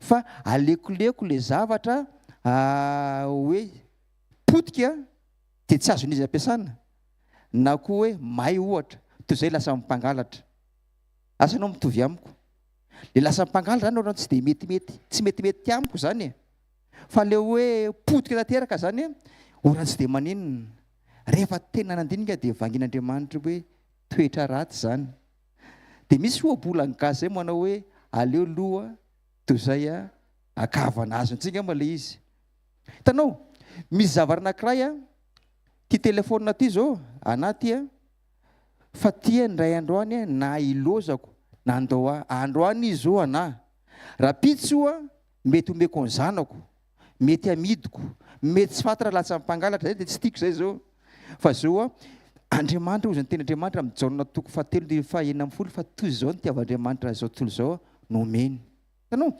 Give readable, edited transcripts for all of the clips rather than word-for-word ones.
Fa alekoleko le zavatra hoe potika dia tsy azon'izy ampiasana na koa hoe may ohatra, toy izay lasa mpangalatra. Asa ianao mitovy amiko. Le lasa mpangalatra zany ohatran'ny tsy dia metimety, tsy metimety amiko zany e. Fa le hoe potika tanteraka zany ohatran'ny tsy dia maninona. Rehefa tena nandinika dia vangin'Andriamanitra hoe toetra ratsy zany. Dia misy ohabolana gasy zay manao hoe aleo loha toy izay akavana azontsika angamba le izy. Hitanao, misy zavatra anankiray an, ty telephone ty zao anah ty an, fa ty indray andro any na ilozako na andao ahy, androany izy zao anah, rapitso io an mety omeko ny zanako, mety amidiko, mety tsy fantatra latsa mpangalatra, zay de tsy tiako zay zao, fa zao an, Andriamanitra hozy ny teny Andriamanitra amin'ny Jaona toko fahatelo andininy faha 16 fa toy izao ny tiavan'Andriamanitra izao tontolo izao nomeny. Hitanao?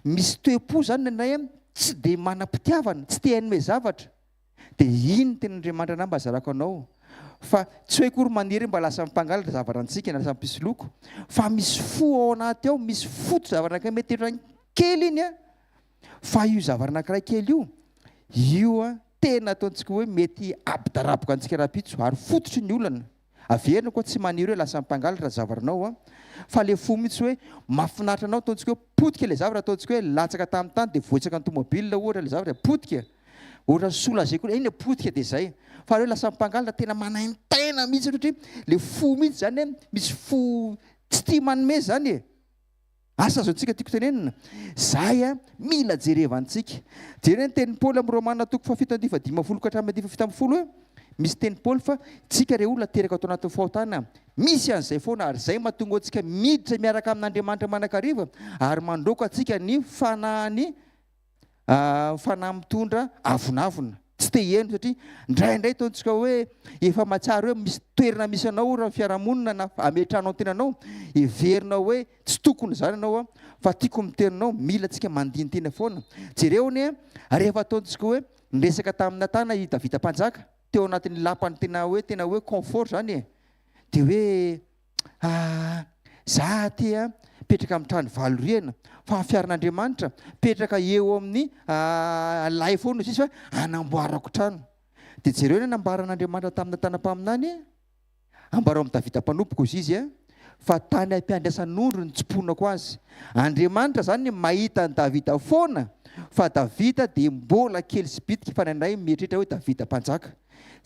Misy toe-po zany indraindray an, tsy dia manam-pitiavana, tsy te hanome zavatra. Dia iny ny tenin'Andriamanitra anah mba zarako anao. Fa tsy hoe akory maniry mba lasa mpangalatra zavatra antsika na lasa mpisoloko, fa misy fo ao anaty ao, misy foto-javatra anankiray mety ohatran'ny kely iny an, fa io zavatra anankiray kely io, io an, tena ataontsika hoe mety hampidaraboka antsika rahampitso ary fototry ny olana. Averina koa tsy maniry hoe lasa mpangalatra zavatra anao an, fa le fo mihitsy hoe mahafinaritra anao ataontsika hoe potika le zavatra ataontsika hoe latsaka tamin'ny tany dia voatsaka ny tomobile ohatra le zavatra potika, ohatra soulager koa iny potika dia zay, fa le hoe lasa mpangalatra tena manaintaina mihitsy satria le fo mihitsy zany an, misy fo tsy tia manome zany e. Asa azontsika tiako tenenina, zay a, mila jerevantsika. Jereo ny tenin'i Paoly amin'ny Romana toko fahafito andininy fahadimampolo ka hatramin'ny andininy fahafito ambin'ny folo hoe, misy tenin'i Paoly fa tsika re olona teraka ato anatin'ny fahotana, misy an'izay foana ary izay mahatonga antsika miditra miaraka amin'Andriamanitra manakariva ary mandroaka antsika ny fanahiny fanahy mitondra avonavona, tsy te hihaino satria indraindray ataontsika hoe efa mahatsiaro hoe misy toerana misy anao raha ny fiarahamonina na ametrahanao ny tenanao, heverina hoe tsy tokony izany ianao an, fa tiako ny miteny anao, mila antsika mandini-tena foana. Jereo anie rehefa ataontsika hoe niresaka tamin'i Natana i Davida mpanjaka teo anatin'ny lapany tena hoe tena hoe confort izany e, dia hoe Ah, za aty a, mipetraka amin'ny trano valo rihana, fa ny fiaran'Andriamanitra mipetraka eo amin'ny lay foana izy fa hanamboarako trano. Dia jereo ny nambaran'Andriamanitra tamin'i Natana mpaminany, ambarao amin'i Davida mpanompoko hozy izy a, fa tany am-piandrasan'ondry no nitsiponako azy. Andriamanitra izany mahita an'i Davida foana, fa Davida dia mbola kely sy bitika fa indraindray mieritreritra hoe Davida mpanjaka.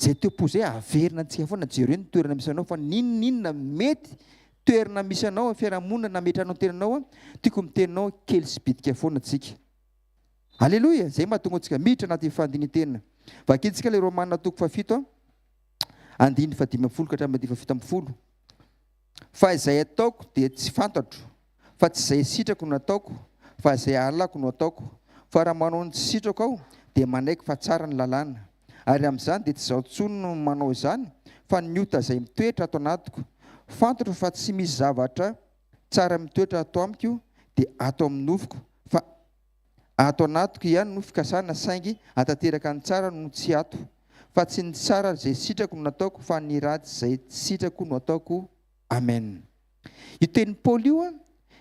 Zay teo-po zay averina antsika foana, jereo ny toerana misy anao fa n'inon'inona mety toerana misy anao amin'ny fiarahamonina nametranao ny tenanao an, tiako miteny anao kely sy bitika foana tsika. Aleloia! Zay mahatonga antsika miditra anatin'ny fandinintena. Vakintsika ilay Romana toko fahafito an, andininy fahadimy ambin'ny folo ka hatramin'ny andininy fahafito ambin'ny folo. Fa izay ataoko dia tsy fantatro, fa tsy izay sitrako no ataoko, fa izay halako no ataoko. Fa raha manao ny tsy sitrako aho, dia manaiky fa tsara ny lalàna. Ary amin'izany dia tsy izaho intsony no manao izany, fa ny ota izay mitoetra ato anatiko. Fantatro fa tsy misy zavatra tsara mitoetra ato amiko, dia ato amin'ny nofoko, fa Ato anatiko ihany no fikasana saingy hatanteraka ny tsara no tsy ato fa tsy ny tsara izay sitrako no nataoko fa ny ratsy izay tsy sitrako no ataoko Amen. Io tenin'i Paoly io an,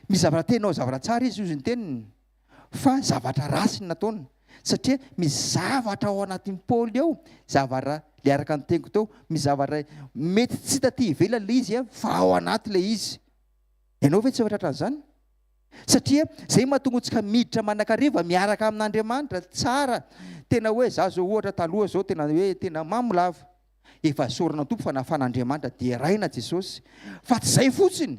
misy zavatra tena ao zavatra tsara izy hozy ny teniny fa zavatra ratsy ny nataony satria misy zavatra ao anatin'i Paoly ao zavatra le araka ny teniko teo misy zavatra mety tsy hita aty ivelany le izy an fa ao anaty le izy. Ianao ve tsy efa tratran'izany? Satria zay mahatonga antsika miditra manakariva miaraka amin'Andriamanitra, tsara, tena hoe za zao ohatra taloha zao tena hoe tena mamo lava, efa esorina Tompo fa nafan'Andriamanitra, deraina Jesosy, fa tsy zay fotsiny,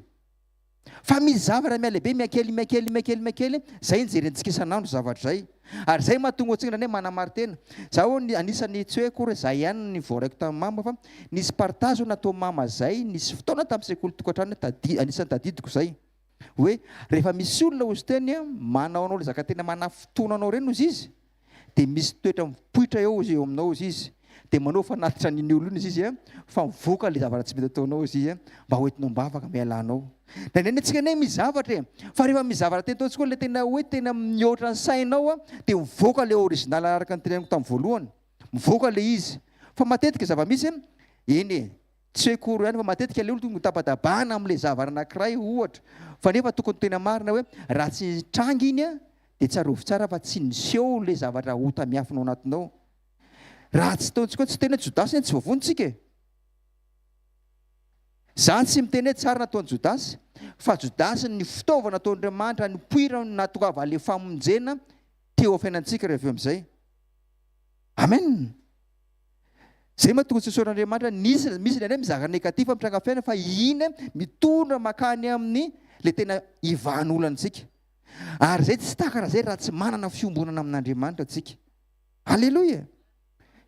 fa misy zavatra mihalehibe, mihakely, mihakely, mihakely, mihakely, zay no jerentsika isan'andro zavatra zay, ary zay mahatonga antsika indraindray manamari-tena, za hono anisan'ny tsy hoe akory hoe za ihany ny voaraiko tamin'ny mama fa nisy partage nataon'i mama zay, nisy fotoana tamin'ny sekoly tokantrano tadi- anisan'ny tadidiko zay. Hoe rehefa misy olona ozy teny manao anao le zaka tena manafintohina anao reny ozy izy de misy toetra mipoitra eo ozy eo aminao ozy izy de manao fanatitra an'iny olona iny ozy izy fa mivoaka le zavatra tsy mety ataonao ozy izy mba ho entinao am-bavaka miala anao. Indraindray ny antsika anie misy zavatra e, fa rehefa misy zavatra tena ataontsika hoe le tena hoe tena mihoatra ny sainao de mivoaka le original araka ny teneniko tamin'ny voalohany, mivoaka le izy. Fa matetika zava-misy eny e, Tsy hoe koro ihany fa matetika le olona tonga mitabadabana amle zavatra anakiray ohatra fa nefa tokony tena marina hoe raha tsy nitranga iny an dia tsarovy tsara fa tsy niseho ilay zavatra ota miafina ao anatinao. Raha tsy taontsika tsy tena Jodasy anie tsy voavonjy tsika e. Za tsy miteny hoe tsara nataon'i Jodasy, fa Jodasy ny fitaovana nataon'Andriamanitra nipoirany nahatongava le famonjena teo amin'ny fiainantsika rehefa eo amin'izay. Amen. Zay mahatonga tsy isaoran'Andriamanitra, nisy misy indraindray mizara négatif mitranga fiainana fa iny mitondra makany amin'ny le tena ivahan'olantsika. Ary zay tsy takatra zay raha tsy manana fiombonana amin'Andriamanitra tsika. Alléluia.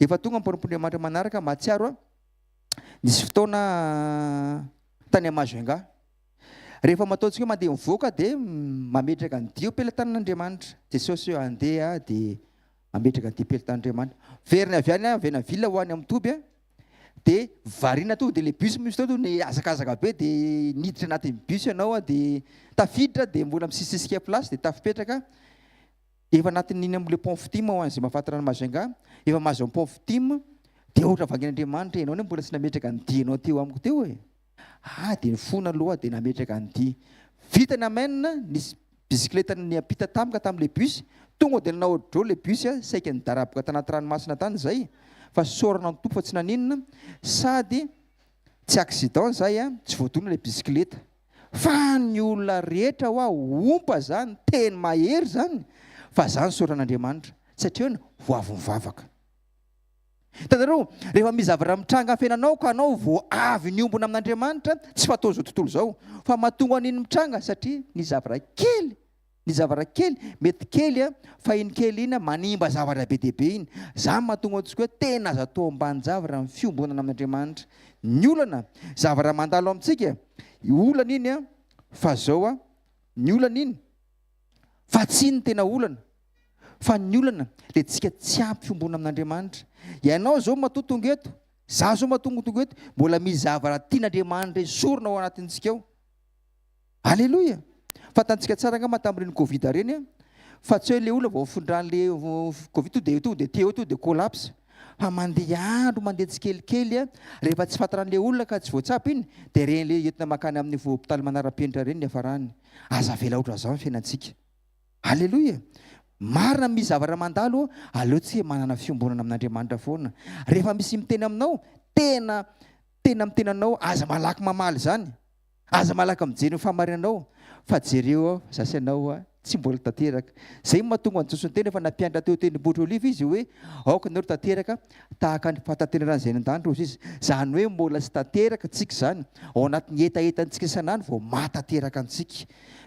Efa tonga ny mpanompon'Andriamanitra manaraka mahatsiaro aho. Nisy fotoana tany à Majunga. Rehefa mataontsika hoe mandeha mivoaka dia mametraka ny dia eo am-pelatanan'Andriamanitra. Jesosy hoe andeha dia mametraka ny dia am-pelatanan'Andriamanitra. Verina avy any avy any ville ho any amin'ny toby dia variana tonga dia ilay bus misy teo tonga dia hazakazaka be dia niditra anatin'ny bus ianao dia tafiditra dia mbola misisisika place dia tafipetraka. Efa anatin'iny amin'ilay pont Ftim ho an'izay mahafantatra an'i Majunga, efa mahazo ny pont Ftim, dia ohatra vangin'Andriamanitra, ianao anie mbola tsy nametraka ny dianao teo amiko teo e! Ah, dia nifona aloha aho dia nametraka ny dia. Vita ny amen, nisy bisikileta niampita tampoka tamin'ilay bus, tonga dia nanao hydro ilay bus, saika nidaraboka tanaty ranomasina tany izay, fa sorana ny Tompo fa tsy naninona, sady tsy accident izay, tsy voadona ilay bisikileta. Fa ny olona rehetra hoa ompa zany, teny mahery zany, fa zany soran'Andriamanitra, satria hono ho avy mivavaka. Hitanareo, rehefa misy zavatra mitranga amin'ny fiainanao ka anao vao avy niombona amin'Andriamanitra, tsy fataon'izao tontolo izao, fa mahatonga an'iny mitranga satria ny zavatra kely, ny zavatra kely, mety kely an, fa iny kely iny manimba zavatra be dia be iny. Zany mahatonga antsika hoe tena aza atao ambanin-javatra ny fiombonana amin'Andriamanitra. Ny olana, zavatra mandalo amintsika, olana iny an, fa zao an, ny olana iny, fa tsy iny ny tena olana, fa ny olana dia tsika tsy ampy fiombonana amin'Andriamanitra. Ianao zao matoa tonga eto, za zao matoa tonga eto, mbola misy zavatra tian'Andriamanitra esorina ao anatintsika ao. Aleloia! Fantantsika tsara angamba tamin'ireny covid ireny an, fa tsy hoe le olona vao findran'le covid tonga dia tonga dia teo tonga dia collapse, fa mandeha andro mandeha tsikelikely an, rehefa tsy fantaran'le olona ka tsy voatsabo iny dia ireny le entina mankany amin'ny hopitaly manara-penitra ireny ny hiafarany. Aza avela ohatran'izao ny fiainantsika. Aleloia! Marina misy zavatra mandalo, aleo tsika manana fiombonana amin'Andriamanitra foana. Rehefa misy miteny aminao, tena tena miteny anao, aza malaky mamaly izany. Aza malaky mijery ny fahamarinanao fa jereo aho za sy anao tsy mbola tanteraka. Zay no mahatonga an'i Jesosy niteny efa nampianatra teo tendrombohitra Oliva izy hoe aoka ianareo tanteraka tahaka ny fahatanteran'izay any an-danitra hozy izy. Zany hoe mbola tsy tanteraka tsika izany ao anatin'ny hetahetantsika isan'andro vao mahatanteraka antsika.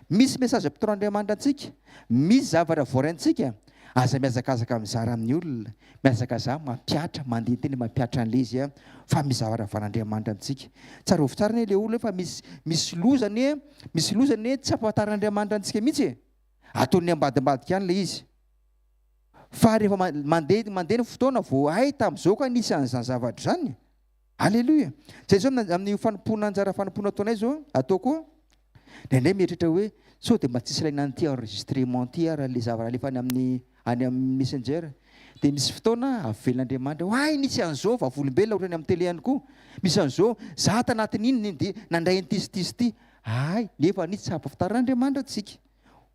Misy message ampitoran'Andriamanitra antsika, misy zavatra voaraintsika, aza mihazakazaka mizara amin'ny olona. Mihazakazaha mampihatra, mandihin-tena mampihatra an'ilay izy an, fa misy zavatra havan'Andriamanitra amintsika. Tsarovy tsara anie ilay olona fa misy misy loza anie, misy loza anie tsy ampahafantarin'Andriamanitra antsika mihitsy e. Ataony ambadimbadika any ilay izy. Fa rehefa mandeha mandeha ny fotoana vao hay tamin'izao ka nisy an'izany zavatra izany. Aleloia. Zay zao amin'ny fanompoana anjara fanompoana ataonay zao, ataoko, indraindray mieritreritra hoe sao dia mba tsisy ilaina an'ity enregistrement ity ary le zavatra alefa any amin'ny any amin'ny messenger. Dia misy fotoana avelan'Andriamanitra hoe hay nisy an'izao vavolombelona ohatrany amin'ny télé ihany koa. Misy an'izao, za tanatin'iny dia nandray an'ity sy ity sy ity. Hay, nefa nisy tsy ampahafantarin'Andriamanitra antsika.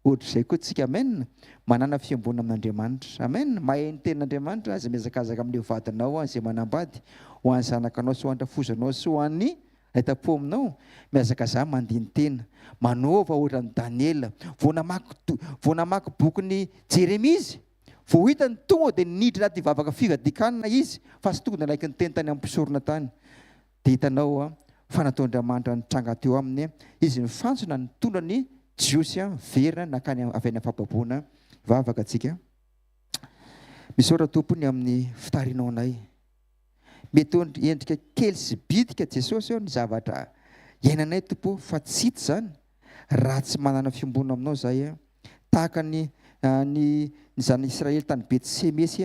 Ohatr'izay koa tsika amen manana fiombonana amin'Andriamanitra amen mahay ny tenin'Andriamanitra aza mihazakazaka amin'ireo vadinao izay manambady ho an'ny zanakanao sy ho an'ny rafozanao sy ho an'ny aitapo aminao mihazakazaha mandini-tena manaova ohatran'i Daniela vao namaky vao namaky bokin'i Jeremia izy vao hitany tonga dia niditra anaty vavaka fivadikanina izy fa tsy tonga nanaiky ny teny tany amin'ny mpisorona tany Dia hitanao fa nataon'Andriamanitra nitranga teo aminy izy nifantsona nitondra ny Jiosy verina nankany avy any amin'ny fahababoana. Hivavaka tsika. Misaotra Tompo ny amin'ny fitarinao anay. Mety ho endrika kely sy bitika Jesosy eo ny zavatra iainanay Tompo fa tsy hita izany raha tsy manana fiombonana aminao izahay. Tahaka ny ny ny zanak'Israely tany Betsemesy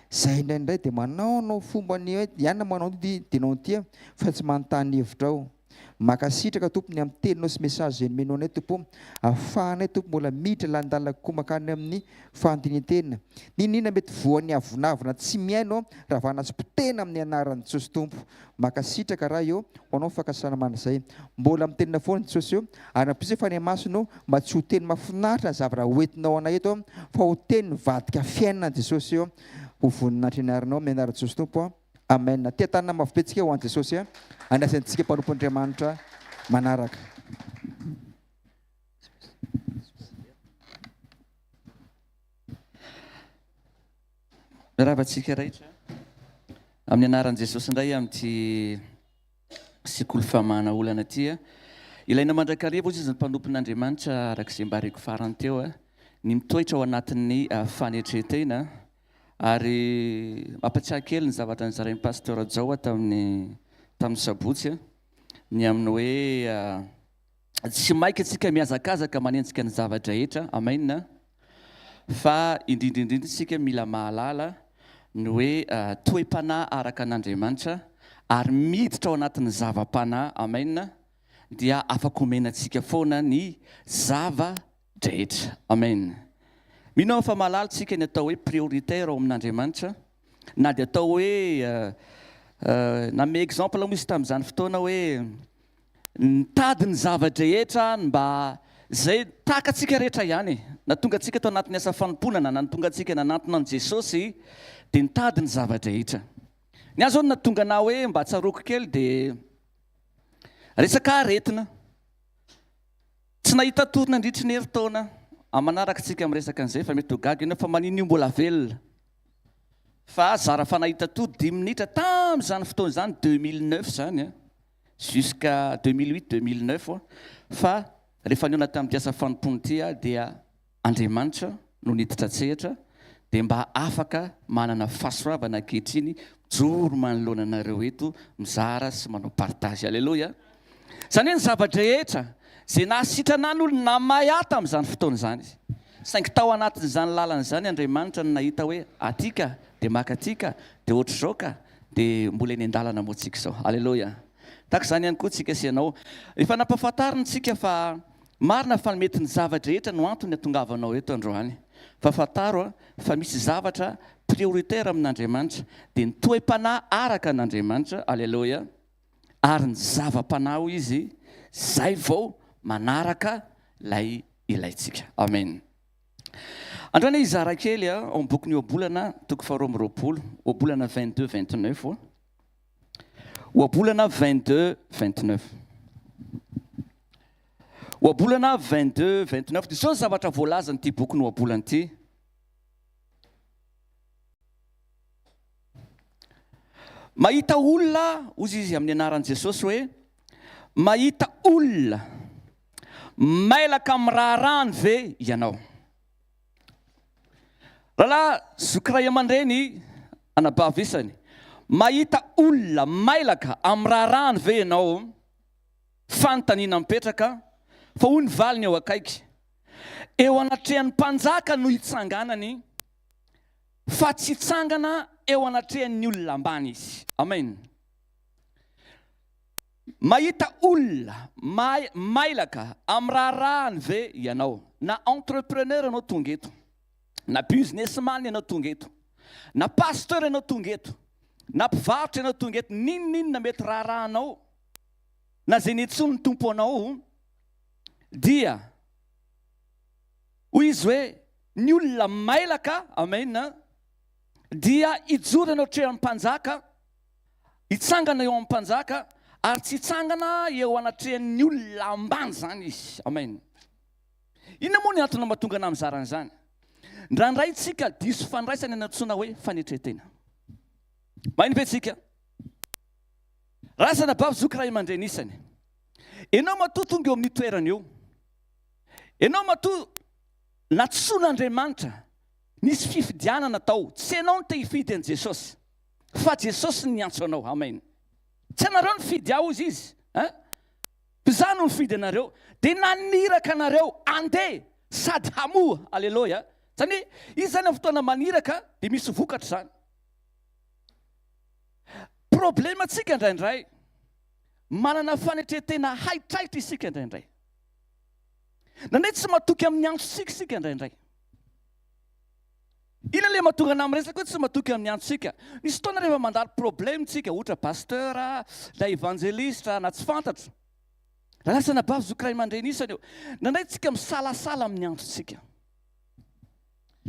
izay indraindray dia manaonao fomba ny hoe ianona manao an'ity dia nanao an'ity fa tsy manontany hevitra ao. Mankasitraka Tompo ny amin'ny teninao sy message izay nomenao anay Tompo o. Afahanay Tompo mbola miditra lalindalina kokoa mankany amin'ny fandinintena. N'inon'inona mety voan'ny avonavona tsy mihaino ravana sy potehina amin'ny anaran'i Jesosy Tompo. Mankasitraka Ray o, ho anao ny fankasitrahana mandrakizay. Mbola mitenena foana Jesosy o, ary nampiasa Fanahy Masina o mba tsy ho teny mahafinaritra ny zavatra hoentinao anay eto fa ho teny mivadika fiainana Jesosy o. Ho voninahitry ny anaranao amin'ny anaran'i Jesosy Tompo a. Amen. Tia tanana mafy be tsika ho an'i Jesosy a. Andraisantsika mpanompon'Andriamanitra manaraka. Miarahaba antsika rehetra. Amin'ny anaran'i Jesosy indray amin'ity sekoly famahana olana ity. Ilaina mandrakariva hozy izy ny mpanompon'Andriamanitra araka izay mba reko farany teo ny mitoetra ao anatin'ny fanetren-tena ary mampatsiahy kely ny zavatra nozarain'ny Pasteur Jaoa tamin'ny tamin'ny sabotsy ny amin'ny hoe tsy maika isika mihazakazaka manenjika ny zava-drehetra, amen, fa indrindra indrindra isika mila mahalala ny hoe toe-panahy araka an'Andriamanitra ary miditra ao anatin'ny zava-panahy, amen, dia afaka omena antsika foana ny zava drehetra. Amen. Mino aho fa mahalala tsika ny atao hoe prioritaire ao amin'Andriamanitra, na dia atao hoe nanome exemple moa izy tamin'izany fotoana hoe nitady ny zava-drehetra mba izay tahaka antsika rehetra ihany, na tonga antsika tao anatin'ny asa fanompoana na tonga antsika nanantona an'i Jesosy dia nitady ny zava-drehetra. Ny ahy izao no nahatonga anah hoe mba tsaroako kely dia resaka aretina. Tsy nahita tory nandritry ny herintaona. Amin'ny manaraka tsika miresaka an'izay fa mety ho gaga ianao fa maninona io mbola velona. Fa zara fa nahita tory dimy minitra tamin'izany fotoana izany, 2009 izany an, jusqu'à 2008, 2009 fa rehefa nihaona tamin'ity asa fanompoana ity aho dia Andriamanitra no niditra an-tsehatra dia mba afaka manana fahasoavana ankehitriny mijoro manoloana anareo eto mizara sy manao partage. Aleloia! Izany hoe ny zava-drehetra izay nahasitrana ahy no namay ahy tamin'izany fotoana izany. Saingy tao anatin'izany lalana izany Andriamanitra no nahita hoe aty ka, dia maka aty ka, dia ohatr'izao ka, dia mbola eny an-dalana moa tsika izao. Aleloia! Tahaka izany ihany koa tsika sy ianao. Efa nampahafantarina tsika fa Marina fa mety ny zava-drehetra no antony atongavanao eto androany fa fantaro fa misy zavatra prioritaire amin'Andriamanitra dia ny toe-panahy araka an'Andriamanitra, Aleloia, ary ny zava-panahy hoy izy zay vao manaraka ilay ilaintsika. Amen. Androany hizara kely ao amin'ny bokin'ny Ohabolana toko faharoa amby roapolo, Ohabolana 22 29. Ohabolana 22 29. Ohabolana 22 29. Dia izao ny zavatra voalazan'ity bokin'ny Ohabolana ity. Mahita olona, hozy izy amin'ny anaran'i Jesosy hoe, mahita olona mailaka amin'ny raharahany ve ianao? Rahalahy zoky ray aman-dreny, anabavy isany, mahita olona mailaka amin'ny raharahany ve ianao? Fanontaniana mipetraka, fa hoy ny valiny eo akaiky, Eo anatrehan'ny mpanjaka no hitsanganany, fa tsy hitsangana eo anatrehan'ny olona ambany izy. Amen. Mahita olona mailaka amin'ny raharahany ve ianao? Na entrepreneur ianao tonga eto, na businessman ianao tonga eto, na pasteur ianao tonga eto, na mpivarotra ianao tonga eto, n'inon'inona mety raharahanao, na izay niantsoan'ny Tompo anao, dia hoy izy hoe ny olona mailaka, amen, dia hijoro eo anatrehan'ny mpanjaka, Hitsangana eo amin'ny mpanjaka ary tsy hitsangana eo anatrehan'ny olona ambany izany izy. Amen. Inona moa ny antony mahatonga anà mizara an'izany? Indraindray tsika diso fandraisana ny antsoina hoe fanetren-tena. Maheno ve tsika? Razana bavy zoky ray aman-dreny isany. Ianao matoa tonga eo amin'io toerana io. Ianao matoa nantsoin'Andriamanitra, nisy fifidianana tao. Tsy ianao no te hifidy an'i Jesosy. Fa Jesosy no niantso anao. Amen. Tsy anareo nifidy ahy hozy izy. Hein? Fa izaho no nifidy anareo. Dia naniraka anareo andeha sady hamoa. Aleloia. Izany hoe izy izany amin'ny fotoana maniraka dia misy vokatra izany. Problème-tsika indraindray. Manana fanetren-tena haitraitra isika indraindray. Indraindray tsy matoky amin'ny antsontsika isika indraindray. Inona ilay mahatonga anah miresaka hoe tsy matoky amin'ny antsontsika? Misy fotoana rehefa mandalo problème tsika, ohatra pasteur, na evangeliste, na tsy fantatro. Rahalahy sy anabavy, zoky ray aman-dreny isany eo. Indraindray tsika misalasala amin'ny antsontsika.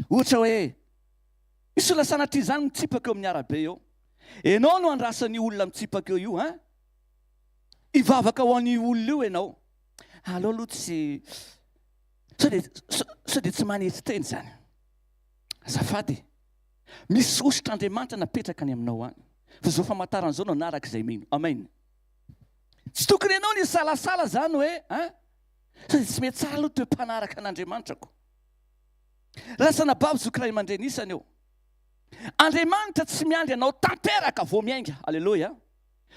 Ohatra hoe, misy olona sanatria izany mitsipaka eo amin'ny arabe eo. Ianao no andrasan'io olona mitsipaka eo io, hein? Hivavaka ho an'io olona io ianao. Aleo aloha tsy sao dia sao dia tsy manetry tena izany. Azafady e. Misy hosotr'Andriamanitra napetraka any aminao any. Fa izao famantarana izao no anaraka izay mino. Amen. Tsy tokony ianao ny hisalasala izany hoe, hein? Sao dia tsy mety tsara aloha toe-panaraka an'Andriamanitra ko. Lasa anabavy zoky ray aman-dreny isany eo. Andriamanitra tsy miandry anao tanteraka vao miainga. Aleloia.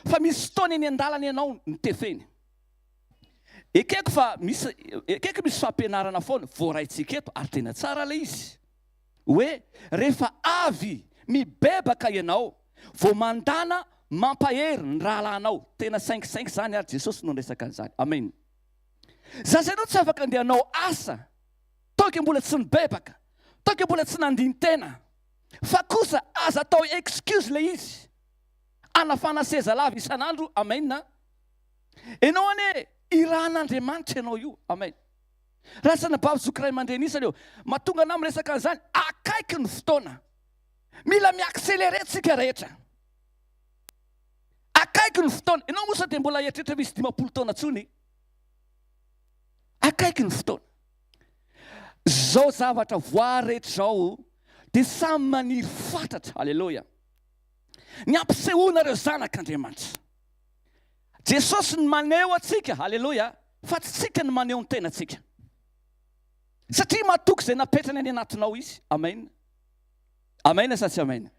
Fa misy fotoana eny an-dalana ianao no tefeny. Ekeko fa misy, ekeko misy fampianarana foana voaraintsika eto ary tena tsara ilay izy. Hoe rehefa avy mibebaka ianao vao mandana mampahery ny rahalahinao. Tena saingisaingy izany ary Jesosy no niresaka an'izany. Amen. Zaza ianao tsy afaka andeha hanao asa tant que mbola tsy nibebaka, tant que mbola tsy nandini-tena. Fa kosa aza atao excuse ilay izy. Hanafana seza lava isan'andro. Amen. Ianao anie irahan'Andriamanitra ianao io. Amen. Raha anabavy zoky ray aman-dreny isany eo, mahatonga anah miresaka an'izany, akaiky ny fotoana. Mila mi-accélérer tsika rehetra. Akaiky ny fotoana. Ianao moa sao dia mbola hieritreritra misy 50 taona tsony. Akaiky ny fotoana. Zao zavatra voary rehetra izao dia samy maniry fatratra. Aleloia. Ny hampisehoana ireo zanak'Andriamanitra. Jesosy no maneho antsika, aleloia, fa tsy tsika no maneho ny tenantsika. Satria matoky izay napetrany any anatinao izy. Amen. Amen sa tsy amen?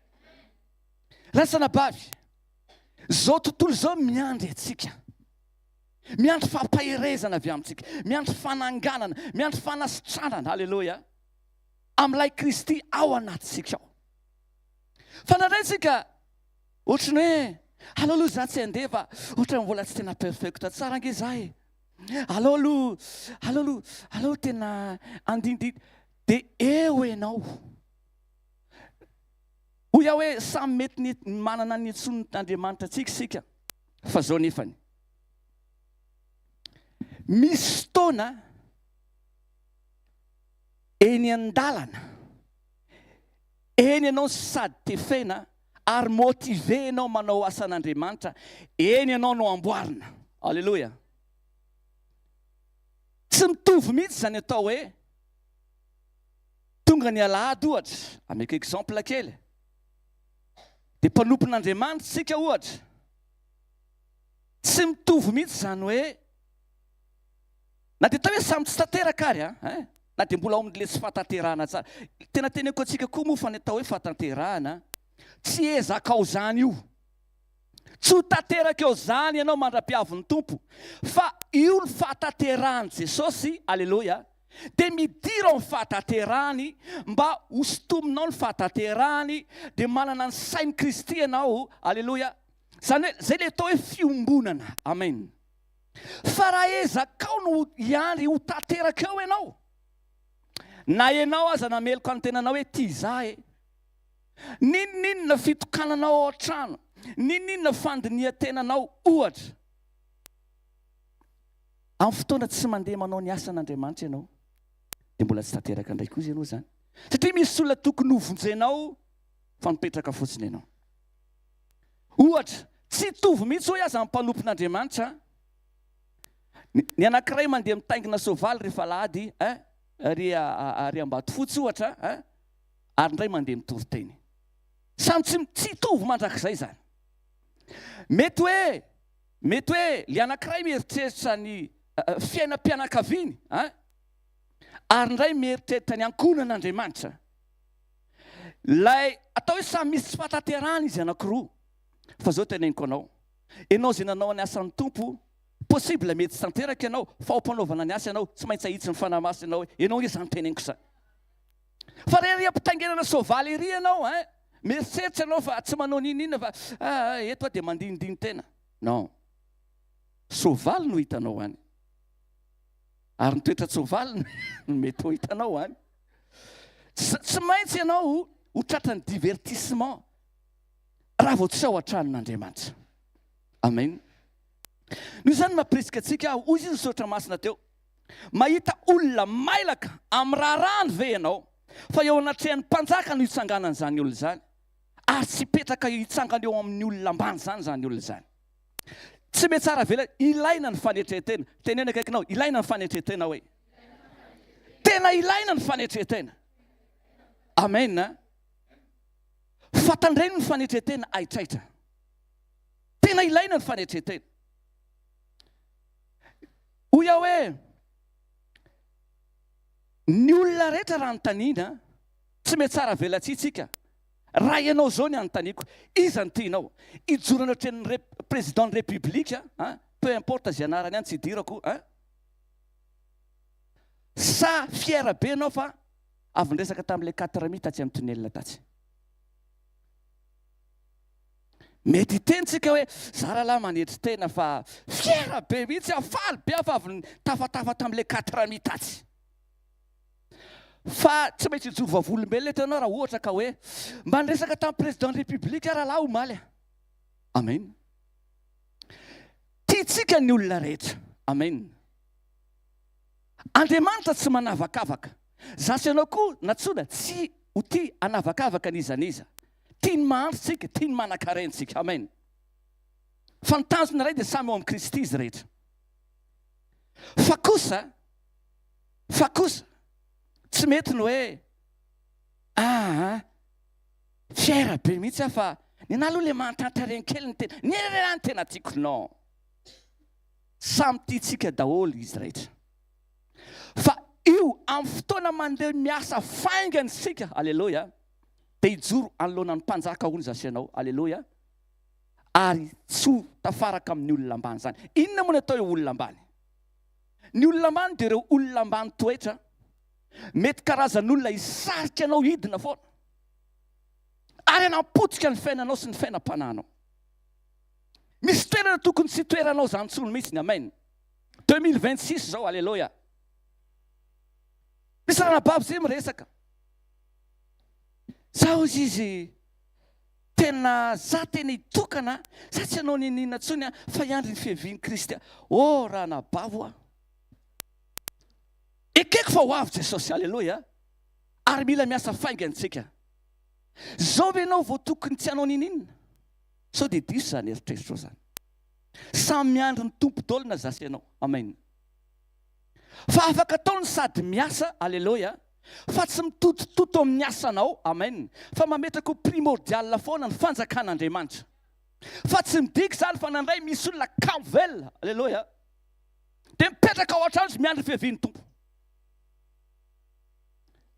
Lasa anabavy, izao tontolo izao miandry antsika. Miandry fampaherezana avy amintsika, miandry fananganana, miandry fanasitranana, aleloia, amin'ilay Kristy ao anatintsika ao. Fa indraindray tsika Ohatry ny hoe aleo aloha za tsy handeha fa ohatran'ny mbola tsy tena perfect tsara ange za e. Aleo aloha, aleo aloha, aleo tena andinindiny. Dia eo ianao. Hoy aho hoe samy mety ny manana ny antsoin'Andriamanitra antsika isika fa zao nefany. Misy fotoana eny an-dalana, eny ianao sady tefena ary motivé ianao manao asan'Andriamanitra, eny ianao no amboarina. Aleloia. Tsy mitovy mihitsy izany atao hoe tonga ny alahady ohatra, ameko exemple kely, dia mpanompon'Andriamanitra isika ohatra, tsy mitovy mihitsy izany hoe na dia atao hoe samy tsy tanteraka ary an, hein, na dia mbola ao amin'ilay tsy fahatanterahana tsara. Tena teneniko antsika koa moa fa ny atao hoe fahatanterahana, tsy ezakao izany io. Tsy ho tanteraka eo izany ianao mandra-piavin'ny Tompo, fa io ny fahatanterahan'i Jesosy, aleloia, dia midira ao amin'ny fahatanterahany mba hosintominao ny fahatanterahany, dia manana ny sain'i Kristy ianao, aleloia. Izany hoe, izay ilay atao hoe fiombonana, amen. Fa raha ezakao no hiandry ho tanteraka eo ianao, na ianao aza nameloka ny tenanao hoe tia za e, n'inon'inona fitokananao ao an-trano, n'inon'inona fandinihan-tenanao ohatra, amin'ny fotoana tsy mandeha manao ny asan'Andriamanitra ianao, dia mbola tsy tanteraka indray koa izy ianao izany. Satria misy olona tokony hovonjenao fa mipetraka fotsiny ianao. Ohatra, tsy hitovy mihitsy hoy aza ny mpanompon'Andriamanitra. Ny anankiray mandeha mitaingina soavaly rehefa alahady, hein, ary ary Ambatofotsy ohatra, hein, ary indray mandeha mitory teny. Samy tsy tsy hitovy mandrakizay izany. Mety hoe mety hoe le anankiray mieritreritra ny fiainam-pianakaviany, hein, ary indray mieritreritra ny ankohonan'Andriamanitra. Ilay atao hoe samy misy tsy fahatanterahana izy anankiroa. Fa zao teneniko anao, ianao izay nanao ny asan'ny Tompo, possible mety tsy tanteraka ianao, fa ao am-panaovana ny asa ianao, tsy maintsy ahitsy ny Fanahy Masina ianao hoe, ianao ange izany teneniko izany. Fa raha ery am-pitaingenana soavaly ery ianao, hein, mieritreritra ianao fa tsy manao n'inon'inona fa ah, eto aho dia mandinindinin-tena. Non. Soavaly no hitanao any. Ary ny toetran-tsoavaly no mety ho hitanao any. Tsy maintsy ianao ho tratran'ny divertissement raha vao tsy ao an-tranon'Andriamanitra. Amen. Noho izany mampirisika antsika aho, hoy izy ny soratra masina teo, mahita olona mailaka amin'ny raharahany ve ianao fa eo anatrehan'ny mpanjaka no hitsanganan'izany olona izany ary tsy hipetraka hitsangana eo amin'ny olona ambany izany izany olona izany. Tsy mihatsara vela, ilaina ny fanetren-tena. Teneno akaikinao, ilaina ny fanetren-tena hoe. Tena ilaina ny fanetren-tena. Amen. Fa tandremo ny fanetren-tena haitraitra. Tena ilaina ny fanetren-tena. Hoy aho hoe, ny olona rehetra raha anontaniana, tsy mihatsara velatsihy tsika. Raha ianao izao ny anontaniako, iza no tianao hijoro anatrehan'ny rep président ny république an, peu importe izay anarany any tsy idirako an, sa fier be ianao fa avy niresaka tamin'ilay quatre mi tatsy amin'ny tunnel tatsy. Mety hiteny tsika hoe za rahalahy manetry tena fa fier be mihitsy aho, faly be aho fa avy nitafatafa tamin'ilay quatre mi tatsy. Fa tsy maintsy hijoro vavolombelona eto ianao raha ohatra ka hoe mba niresaka tamin'ny président ny république aho rahalahy omaly a. Amen. Tiantsika ny olona rehetra. Amen. Andriamanitra tsy manavakavaka. Za sy ianao koa natsoina tsy ho tia hanavakavaka n'iza n'iza. Tia ny mahantra tsika, tia ny manankarena tsika. Amen. Fa ny tanjona iray dia samy ao amin'i Kristy izy rehetra. Fa kosa Fa kosa tsy mety ny hoe aa fier be mihitsy aho fa ny anah aloha le mahantantareny kely ny tena ny anah ny tena tiako non. Samy tiantsika daholo izy rehetra. Fa io amin'ny fotoana mandeha miasa faingana isika, aleloia, dia hijoro anoloana ny mpanjaka hono izaho sy ianao, aleloia, ary tsy ho tafaraka amin'ny olona ambany izany. Inona moa ny atao hoe olona ambany? Ny olona ambany dia ireo olona ambany toetra, mety karazan'olona hisarika anao hidina foana ary hanampotika ny fiainanao sy ny fiainam-panahinao. Misy toerana tokony tsy hitoeranao izany intsony mihitsy ny amen. 2026 izao, aleloia. Misy ranabavy zay miresaka. Za hozy izy Tena za tena hitokana za tsy hanao niniana tsony fa hiandry ny fiavian'i Kristy oh ranabavy oa ekeko fa ho avy Jesosy aleloia ary mila miasa faingana tsika zao ve enao vao tokony tsy hanao nininona sao dia diso zany eritreritrao zany samy miandry ny Tompo dol na za sy enao amen fa afaka atao ny sady miasa aleloia Fa tsy mitotototo amin'ny asanao, amen, fa mametraka ho primordial foana ny fanjakan'Andriamanitra. Fa tsy midika izany fa nandray misy olona kamo velona, aleloia, dia mipetraka ao an-trano izy miandry ny fiavian'ny Tompo.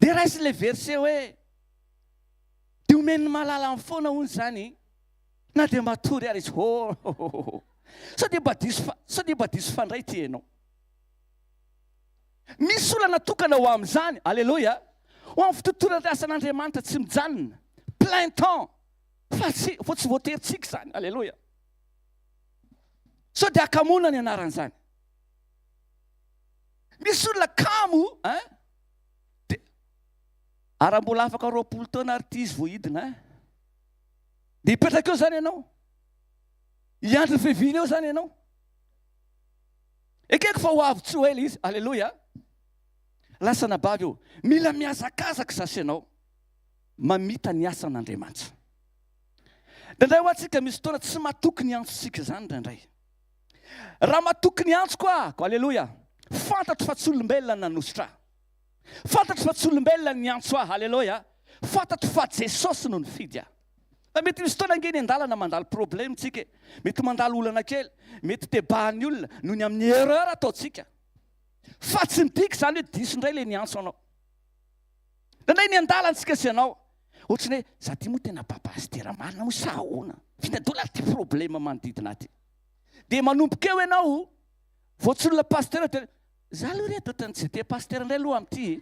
Dia raisiny ilay verset hoe dia omen'ny malalany foana hono izany na dia matory ary izy. Oh, sao dia mba diso sao dia mba diso fandray ity ianao. Misy olana tokana ho amin'izany, aleloia, ho amin'ny fitontolana ny asan'Andriamanitra tsy mijanona, plein temps, fa tsy, fa tsy voatery tsika izany, aleloia. Sao dia hakamoana ny anaran'izany. Misy olona kamo, hein? Dia, ary mbola afaka 20 taona ary ity izy vao hidina, hein? Dia hipetraka eo izany ianao. Hiandry ny fiaviana eo izany ianao. Ekeko fa ho avy tsy ho ela izy. Aleloia. Lasa anabavy ô, mila mihazakazaka za sy ianao mamita ny asan'Andriamanitra. Indraindray hoa tsika misy fotoana tsy matoky ny antsontsika izany indraindray. Raha matoky ny antsoko ahako, aleloia, fantatro fa tsy olombelona no nanosotra ahy. Fantatro fa tsy olombelona ny niantso ahy, aleloia, fantatro fa Jesosy no nifidy ahy. Fa mety misy fotoana ange eny an-dalana mandalo problème tsika e, mety mandalo olana kely, mety tebahan'ny olona noho ny amin'ny erreur ataontsika. Fa tsy midika izany hoe diso indray ilay niantso anao. Indraindray ny an-dalana tsika sy ianao, ohatran'ny hoe za ty moa tena pasitera marina moa sa ahoana? F'inona daholo ary ity problème manodidina ahy ity? Dia manomboka eo ianao, vao tsy olona pasitera dia za aloha ry reto ohatran'ny tsy dia pasitera indray aloha amin'ity e.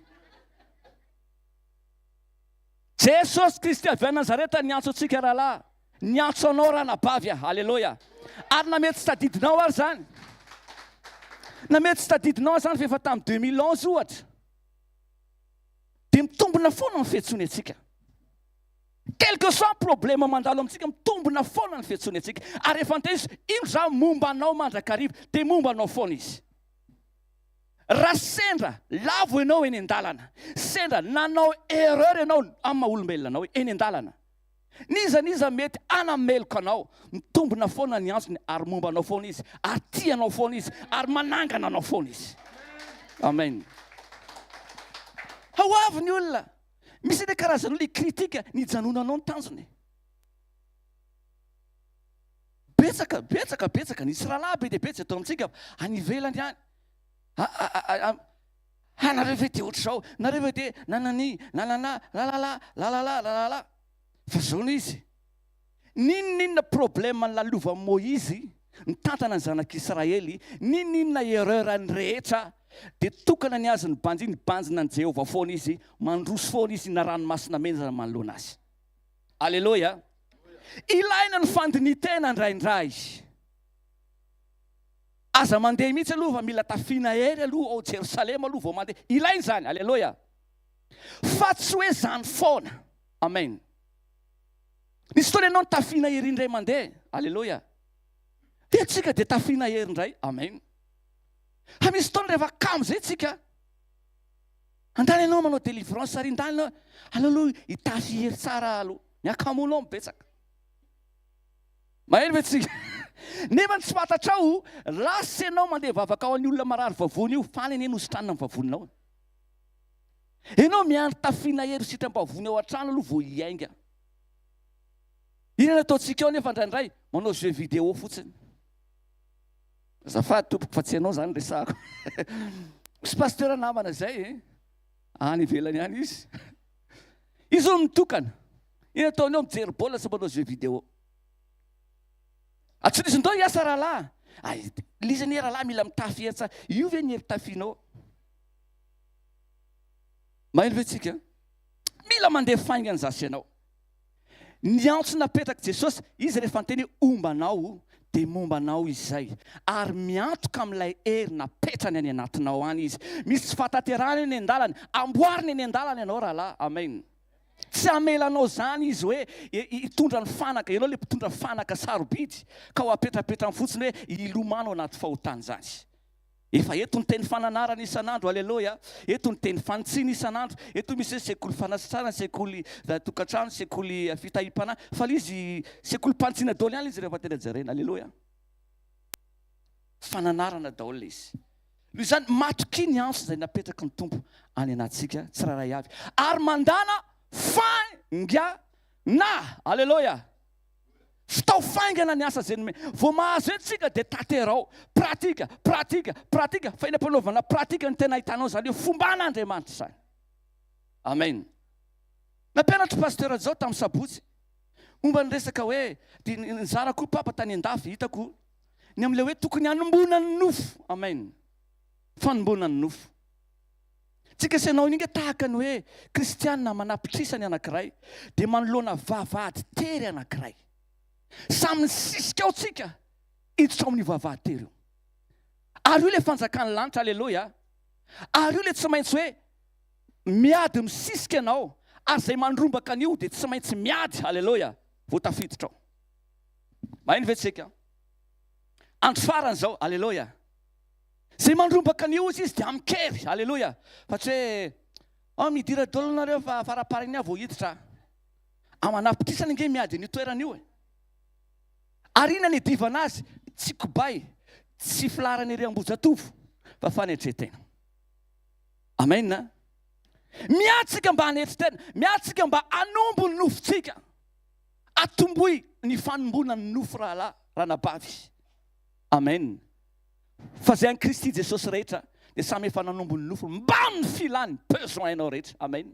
Jesosy Kristy avy any Nazareta niantso antsika rahalahy, niantso anao ranabavy aho, aleloia. Ary na mety tsy tadidinao ary izany. Na mety tsy tadidinao izany fa efa tamin'ny 2011 ohatra. Dia mitombina foana ny fiantsoany antsika. Quel que soit ny problème mandalo amintsika, mitombina foana ny fiantsoany antsika. Ary rehefa niteny izy, indro za momba anao mandrakariva, dia momba anao foana izy. Raha sendra lavo ianao eny an-dalana, sendra nanao erreur ianao amin'ny maha olombelona anao eny an-dalana, n'iza n'iza mety hanameloka anao, mitombina foana ny antsony ary momba anao foana izy, ary tia anao foana izy, ary manangana anao foana izy. Amen. Ho avy ny olona. Misy anie karazan'olona hi-critique ny hijanonanao ny tanjony. Betsaka, betsaka, betsaka. Nisy rahalahy be dia be tsy eto amintsika fa any ivelany any. Ha, nareo ve dia ohatr'izao, nareo ve dia nanani, nanana, lalala, lalala, lalala. Fa izao no izy. N'inon'inona problème nolalovan'i Moizy nitantana ny zanak'Israely, n'inon'inona erreur-ny rehetra, dia tokana ny azy ny banjiny, nibanjina an'i Jehovah foana izy, mandroso foana izy na ranomasina mena aza manoloana azy. Aleloia! Ilaina ny fandinihin-tena indraindray. Aza mandeha mihitsy aloha fa mila tafiana hery aloha ao Jerosalema aloha vao mandeha. Ilaina izany. Aleloia! Fa tsy hoe izany foana. Amen. Nisy fotoana ianao nitafiana hery indray mandeha. Aleloia. Dia tsika dia tafiana hery indray. Amen. Fa misy fotoana rehefa kamo izay tsika, andany ianao manao délivrance ary andany ianao, aleo aloha hitafy hery tsara aloha. Ny hakamoanao no betsaka. Mahery ve tsika? Nefa ny tsy fantatrao, lasa ianao mandeha vavaka ao an'ny olona marary vavony io, faly anie nositranina ny vavoninao. Ianao miandry tafiana hery sitram-bavony ao an-trano aloha vao hiainga. Inona no ataontsika ao nefa indraindray? Manao jeu vidéo fotsiny. Azafady tompoko fa tsy ianao izany resahako. Misy pasteur namana izay eh? Any ivelany any izy. Izy hono mitokana. Inona ataony ao? Mijery baolina sy manao jeu vidéo. Atsy ndao hiasa rahalahy. Ay, l'izy anie rahalahy mila mitafy hery tsara. Io ve ny hery tafianao? Maheno ve tsika? Mila mandeha faingana za sy ianao. Ny antso napetrak'i Jesosy, Izy rehefa niteny hoe homba anao dia momba anao Izy izay. Ary miantoka amin'ilay hery napetrany any anatinao any Izy. Misy tsy fahatanterahana eny an-dalana, amboarina eny an-dalana ianao rahalahy. Amen. Tsy hamela anao izany Izy hoe hitondra ny fanaka, ianao ilay mpitondra fanaka sarobidy ka ho apetrapetrany fotsiny hoe hilomano anaty fahotana izany. Efa eto ny teny fananarana isan'andro, aleloia, eto ny teny fanitsiana isan'andro, eto misy hoe sekoly fanasitranana, sekoly tokantrano, sekoly fitahiam-panahy, fa ilay izy sekolim-panitsiana daholo ihany ilay izy rehefa tena jerena, aleloia. Fananarana daholo ilay izy. Noho izany, matokia ny antso izay napetraky ny Tompo any anatintsika tsirairay avy, ary mandàna faingana, aleloia. Fitao faingana ny asa izay nomena. Vao mahazo eto isika dia tanterao. Pratika, pratika, pratika. Fa eny am-panaovana pratika no tena ahitanao izany hoe fomban'Andriamanitra izany. Amen. Nampianatra Pasteur Jao tamin'ny sabotsy momba ny resaka hoe dia nizara koa Papa tany an-dafy hitako ny amin'ilay hoe tokony hanomboana ny nofo. Amen. Fanomboana ny nofo. Tsika sy ianao iny tahaka ny hoe kristiana manapitrisany anankiray dia manoloana vavahady tery anankiray. Samy nisisika ao tsika hiditra ao amin'io vavahady tery io. Ary io ilay fanjakan'ny lanitra, aleloia. Ary io ilay tsy maintsy hoe miady misisika ianao, ary izay mandrombaka an'io dia tsy maintsy miady, aleloia, vao tafiditra ao. Maheno ve tsika? Andro farany izao, aleloia. Izay mandrombaka ny ozy izy dia amin-kery. Aleloia. Fa tsy hoe, oh, midira daholo nareo fa faraparany aho vao hiditra. Aman'apitrisany ange miady an'io toerana io e. Ary inona ny idivana azy? Tsy kobay, tsy filaharana ery Ambohijatovo, fa fanetren-tena. Amen. Miady tsika mba hanetry tena, miady tsika mba hanombo ny nofontsika. Atomboy ny fanomboana ny nofo rahalahy, ranabavy. Amen. Fa izay an'i Kristy Jesosy rehetra dia samy efa nanombo ny nofony mbamin'ny filany, besoin-nao rehetra. Amen.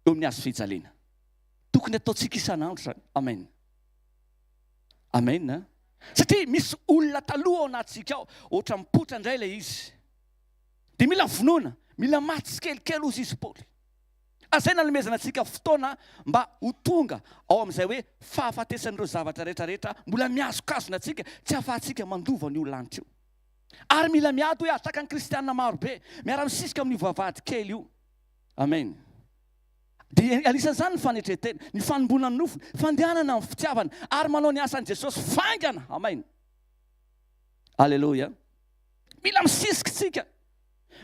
Eo amin'ny hazo fijaliana. Tokony ataontsika isan'andro izany. Amen. Amen. Satria misy olona taloha ao anatintsika ao, ohatra mipoitra indray ilay izy. Dia mila vonoina, mila maty tsikelikely hozy izy Paoly. Ary izay nanomezana antsika fotoana mba ho tonga ao amin'izay hoe fahafatesan'ireo zavatra rehetra rehetra mbola mihazokazona antsika tsy ahafahantsika mandova an'io lanitra io. Ary mila miady hoy aho, tahaka ny kristiana maro be, miara-misisika amin'io vavahady kely io. Amen. Dia anisan'izany ny fanetren-tena, ny fanomboana ny nofo, fandehanana amin'ny fitiavana, ary manao ny asan'i Jesosy faingana. Amen. Aleloia. Mila misisika tsika.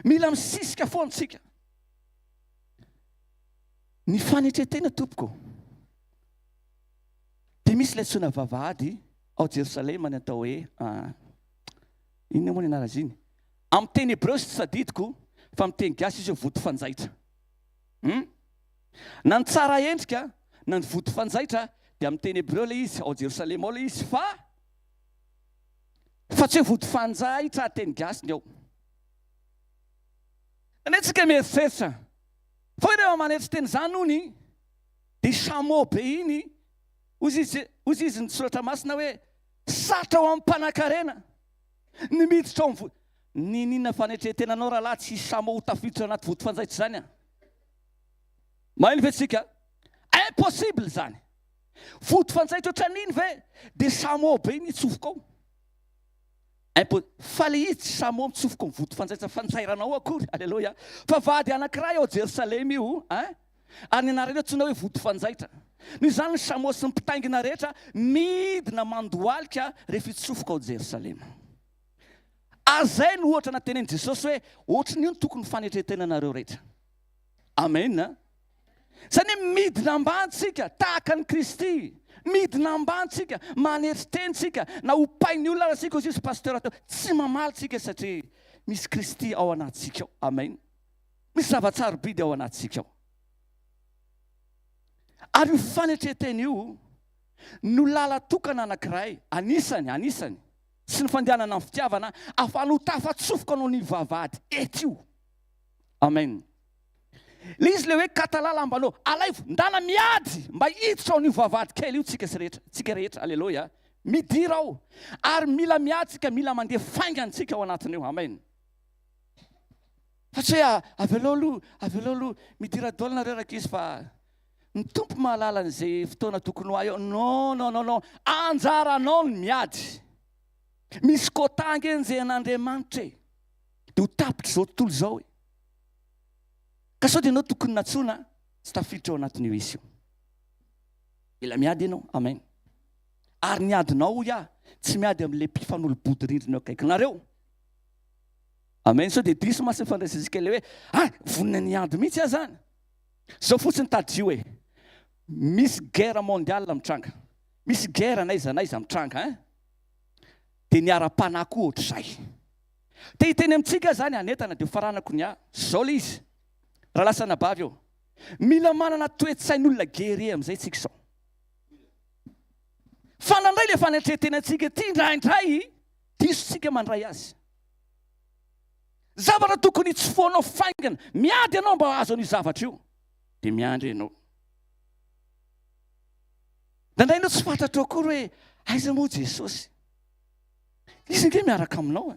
Mila misisika foana tsika. Ny fanetren-tena tompoko. Dia misy ilay antsoina vavahady ao Jerosalema ny atao hoe ah, inona moa ny anarana izy iny? Amin'ny teny hebreo sy tsy tadidiko fa amin'ny teny gasy izy hoe vody fanjaitra. Hum? Na ny tsara endrika na ny vody fanjaitra dia amin'ny teny hebreo ilay izy, ao Jerosalema ao ilay izy fa fa tsy hoe vody fanjaitra teny gasy ny ao. Anie tsika mieritreritra fa hoe rehefa manetry teny izany hony dia chameau be iny hozy izy hozy izy ny soratra masina hoe sarotra ho amin'ny mpanankarena ny miditra ao amin'ny vody Niniana fanetren-tenanao rahalahy tsy hisy chameau ho tafiditra anaty vody fanjaitra izany an! Maheno ve tsika? Impossible izany! Vody fanjaitra ohatran'iny ve dia chameau be iny hitsofoka ao? Impo fa le izy tsy chameau mitsofoka amin'ny vody fanjaitra fanjairanao akory, aleloia! Fa vady anankiray ao Jerosalema io ein! Ary ny anarany antsoina hoe vody fanjaitra. Noho izany ny chameau sy ny mpitaingina rehetra midina mandohalika rehefa hitsofoka ao Jerosalema. Ary izay no ohatra natenenin'i Jesosy hoe ohatran'io no tokony fanetren-tenanareo rehetra. Amen. Izany hoe midina ambany tsika tahaka an'i Kristy. Midina ambany tsika, manetry teny tsika, na hopain'ny olona aza tsika, hoy izy pasteur teo, tsy mamaly tsika satria misy Kristy ao anatintsika ao. Amen. Misy zava-tsarobidy ao anatintsika ao. Ary io fanetren-tena io no lala-tokana anankiray, anisany, anisany, sy ny fandehanana amin'ny fitiavana afahana ho tafatsofoka anao ny vavahady eto io. Amen. Le izy le hoe katalala ambanao, alaivo, ndana miady mba hiditra ao an'io vavahady kely io tsika sy rehetra, tsika rehetra, aleloia. Midira ao. Ary mila miady tsika, mila mandeha faingana tsika ao anatin'io. Amen. Fa tsy hoe avelao aloha, avelao aloha, midira daholo nareo rankizy fa ny Tompo mahalala an'izay fotoana tokony ho ahy eo. Non, non, non, non. Anjaranao ny miady. Misy quota ange enjehin'Andriamanitra e. Dia ho tapitr'izao tontolo izao e. Ka sao dia ianao tokony natsoina tsy tafiditra ao anatin'io isa io. Mila miady ianao. Amen. Ary ny adinao hoy aho, tsy miady amin'ilay mpifanolo-bodirindrina eo akaikinareo. Amen. Sao dia diso mantsy ny fandraisantsika ilay hoe ah, vonona ny hiady mihitsy aho zany. Zao fotsiny tadidio e. Misy guerre mondiale mitranga. Misy guerre n'aiza n'aiza mitranga hein. Dia ny ara-panahy koa ohatr'izay. Te hiteny amintsika aho zany hanentana dia hofaranako ny ahy. Zao ilay izy. Raha lasa anabavy eo. Mila manana toe-tsain'olona guerrier amin'izay tsika izao. Fa nandray ilay fanetren-tenantsika ity indraindray diso tsika mandray azy. Zavatra tokony hitsofohanao faingana. Miady ianao mba hahazo an'io zavatra io. Dia miandry ianao. Indraindray ianao tsy fantatrao akory hoe aiza moa Jesosy. Izy ange miaraka aminao e.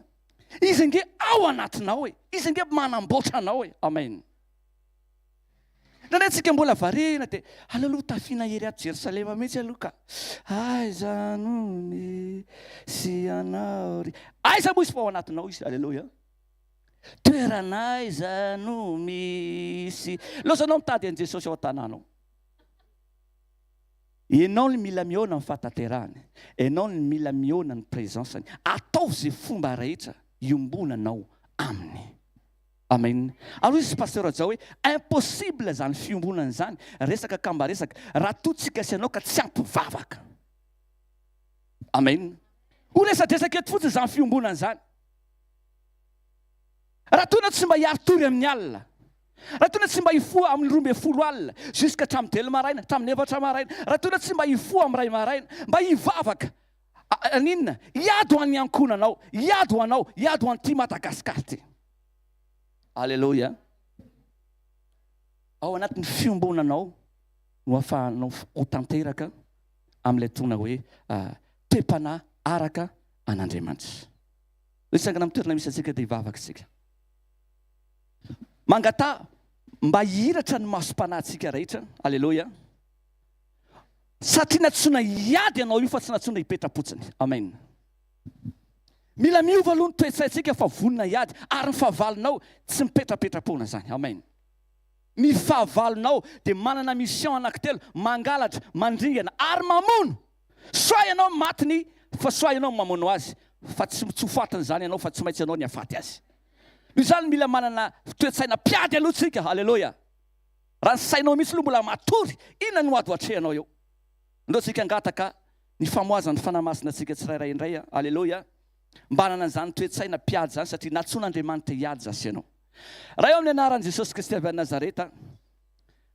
Izy ange ao anatinao e. Izy ange manamboatra anao e. Amen. Indraindray tsika mbola variana dia aleo aloha tafiana ery ato Jerosalema mihitsy aloha ka. Aiza no misy anao ry. Aiza moa izy fa ao anatinao izy. Aleloia. Toerana aiza no misy. Lozanao mitady an'i Jesosy ao an-tanànao. Ianao no mila mihaona amin'ny fahatanterahany. Ianao no mila mihaona ny présence-ny. Ataovy izay fomba rehetra iombonanao aminy. Amen. Ary hoy izy Pasteur Rajao hoe impossible izany fiombonana izany, resaka ka mba resaka, raha toa tsika sy ianao ka tsy ampy vavaka. Amen. Ho resadresaka eto fotsiny izany fiombonana izany. Raha toa ianao tsy mba hiari-tory amin'ny alina, raha toa ianao tsy mba hifoha amin'ny 12 alina jusqu'à hatramin'ny telo maraina, hatramin'ny efatra maraina, raha toa ianao tsy mba hifoha amin'ny iray maraina, mba hivavaka, aninona? Hiady ho an'ny ankohonanao, hiady ho anao, hiady ho an'ity Madagasikara ity. Aleloia. Ao anatin'ny fiombonanao no ahafahanao ho tanteraka amin'ilay antsoina hoe toe-panahy araka an'Andriamanitra. Hitsangana amin'ny toerana misy antsika dia hivavaka isika. Mangataha mba hihiratra ny masom-panahintsika rehetra. Aleloia. Satria nantsoina hiady ianao io fa tsy nantsoina hipetra-potsiny. Amen. Mila miova aloha ny toe-tsaintsika fa vonona hiady ary ny fahavalonao tsy mipetrapetra-poana izany. Amen. Ny fahavalonao dia manana mission anankitelo, mangalatra, mandringana ary mamono. Soit ianao matiny fa soit ianao mamono azy fa tsy tsy ho fatiny izany ianao fa tsy maintsy ianao ny hafaty azy. Noho izany mila manana toe-tsaina mpiady aloha tsika. Aleloia. Raha ny sainao mihitsy aloha mbola matory, inona no ady ho atrehanao eo? Ndao tsika hangataka ny famohazan'ny Fanahy Masina antsika tsirairay indray a. Aleloia. Mba hanana an'izany toe-tsaina mpiady izany satria nantsoin'Andriamanitra hiady izaho sy ianao. Ray ao amin'ny anaran'i Jesosy Kristy avy any Nazareta,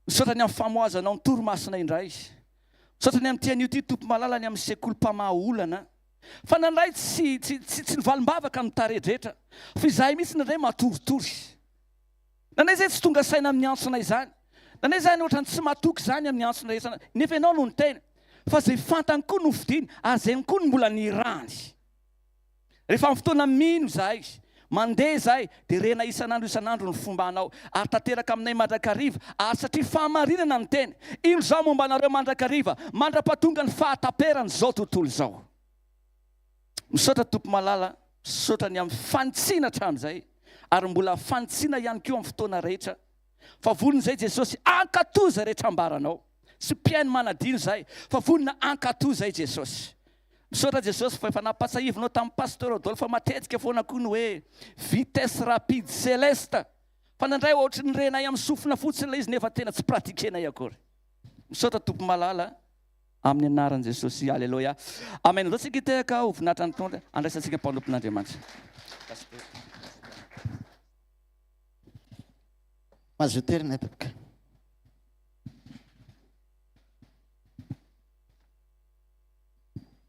misaotra ny amin'ny famohazanao ny torimasonay indray. Misaotra ny amin'ity anio ity Tompo malala ny amin'ny sekoly mpamaha olana. Fa nandray tsy tsy tsy tsy nivalim-bavaka amin'ny tarehi-drehetra fa izahay mihitsy nandray matoritory. Nanay izay tsy tonga saina amin'ny antsona izany. Nanay izany ohatran'ny tsy matoky izany amin'ny antsona rehetra nefa ianao no niteny fa izay fantany koa no fidiny ary izay koa no mbola nirahany. Rehefa amin'ny fotoana mino izahay, mandeha izahay dia renay isan'andro isan'andro ny fombanao ary tanteraka aminay mandrakariva ary satria fahamarinana ny teny, indro izaho momba anareo mandrakariva mandra-pahatonga ny fahataperan'izao tontolo izao. Misaotra Tompo malala, misaotra ny amin'ny fanitsiana hatramin'izay ary mbola fanitsiana ihany koa amin'ny fotoana rehetra fa vonona izay Jesosy hankatò izay rehetra ambaranao. Tsy mpihaino manadino izahay fa vonona hankatò izay Jesosy. Misaotra Jesosy fa efa nampatsahivinao tamin'i Pasteur Rodolphe matetika foana koa ny hoe vitesse rapide celeste fa nandray ohatry ny renay amin'ny sofina fotsiny ilay izy nefa tena tsy pratiquer-nay akory. Misaotra Tompo malala. Amin'ny anaran'i Jesosy. Aleloia. Amen. Andao tsika hitehaka ho voninahitra ny Tompo. Andraisantsika mpanompon'Andriamanitra. Pasteur. Mazoto toerana tompoko.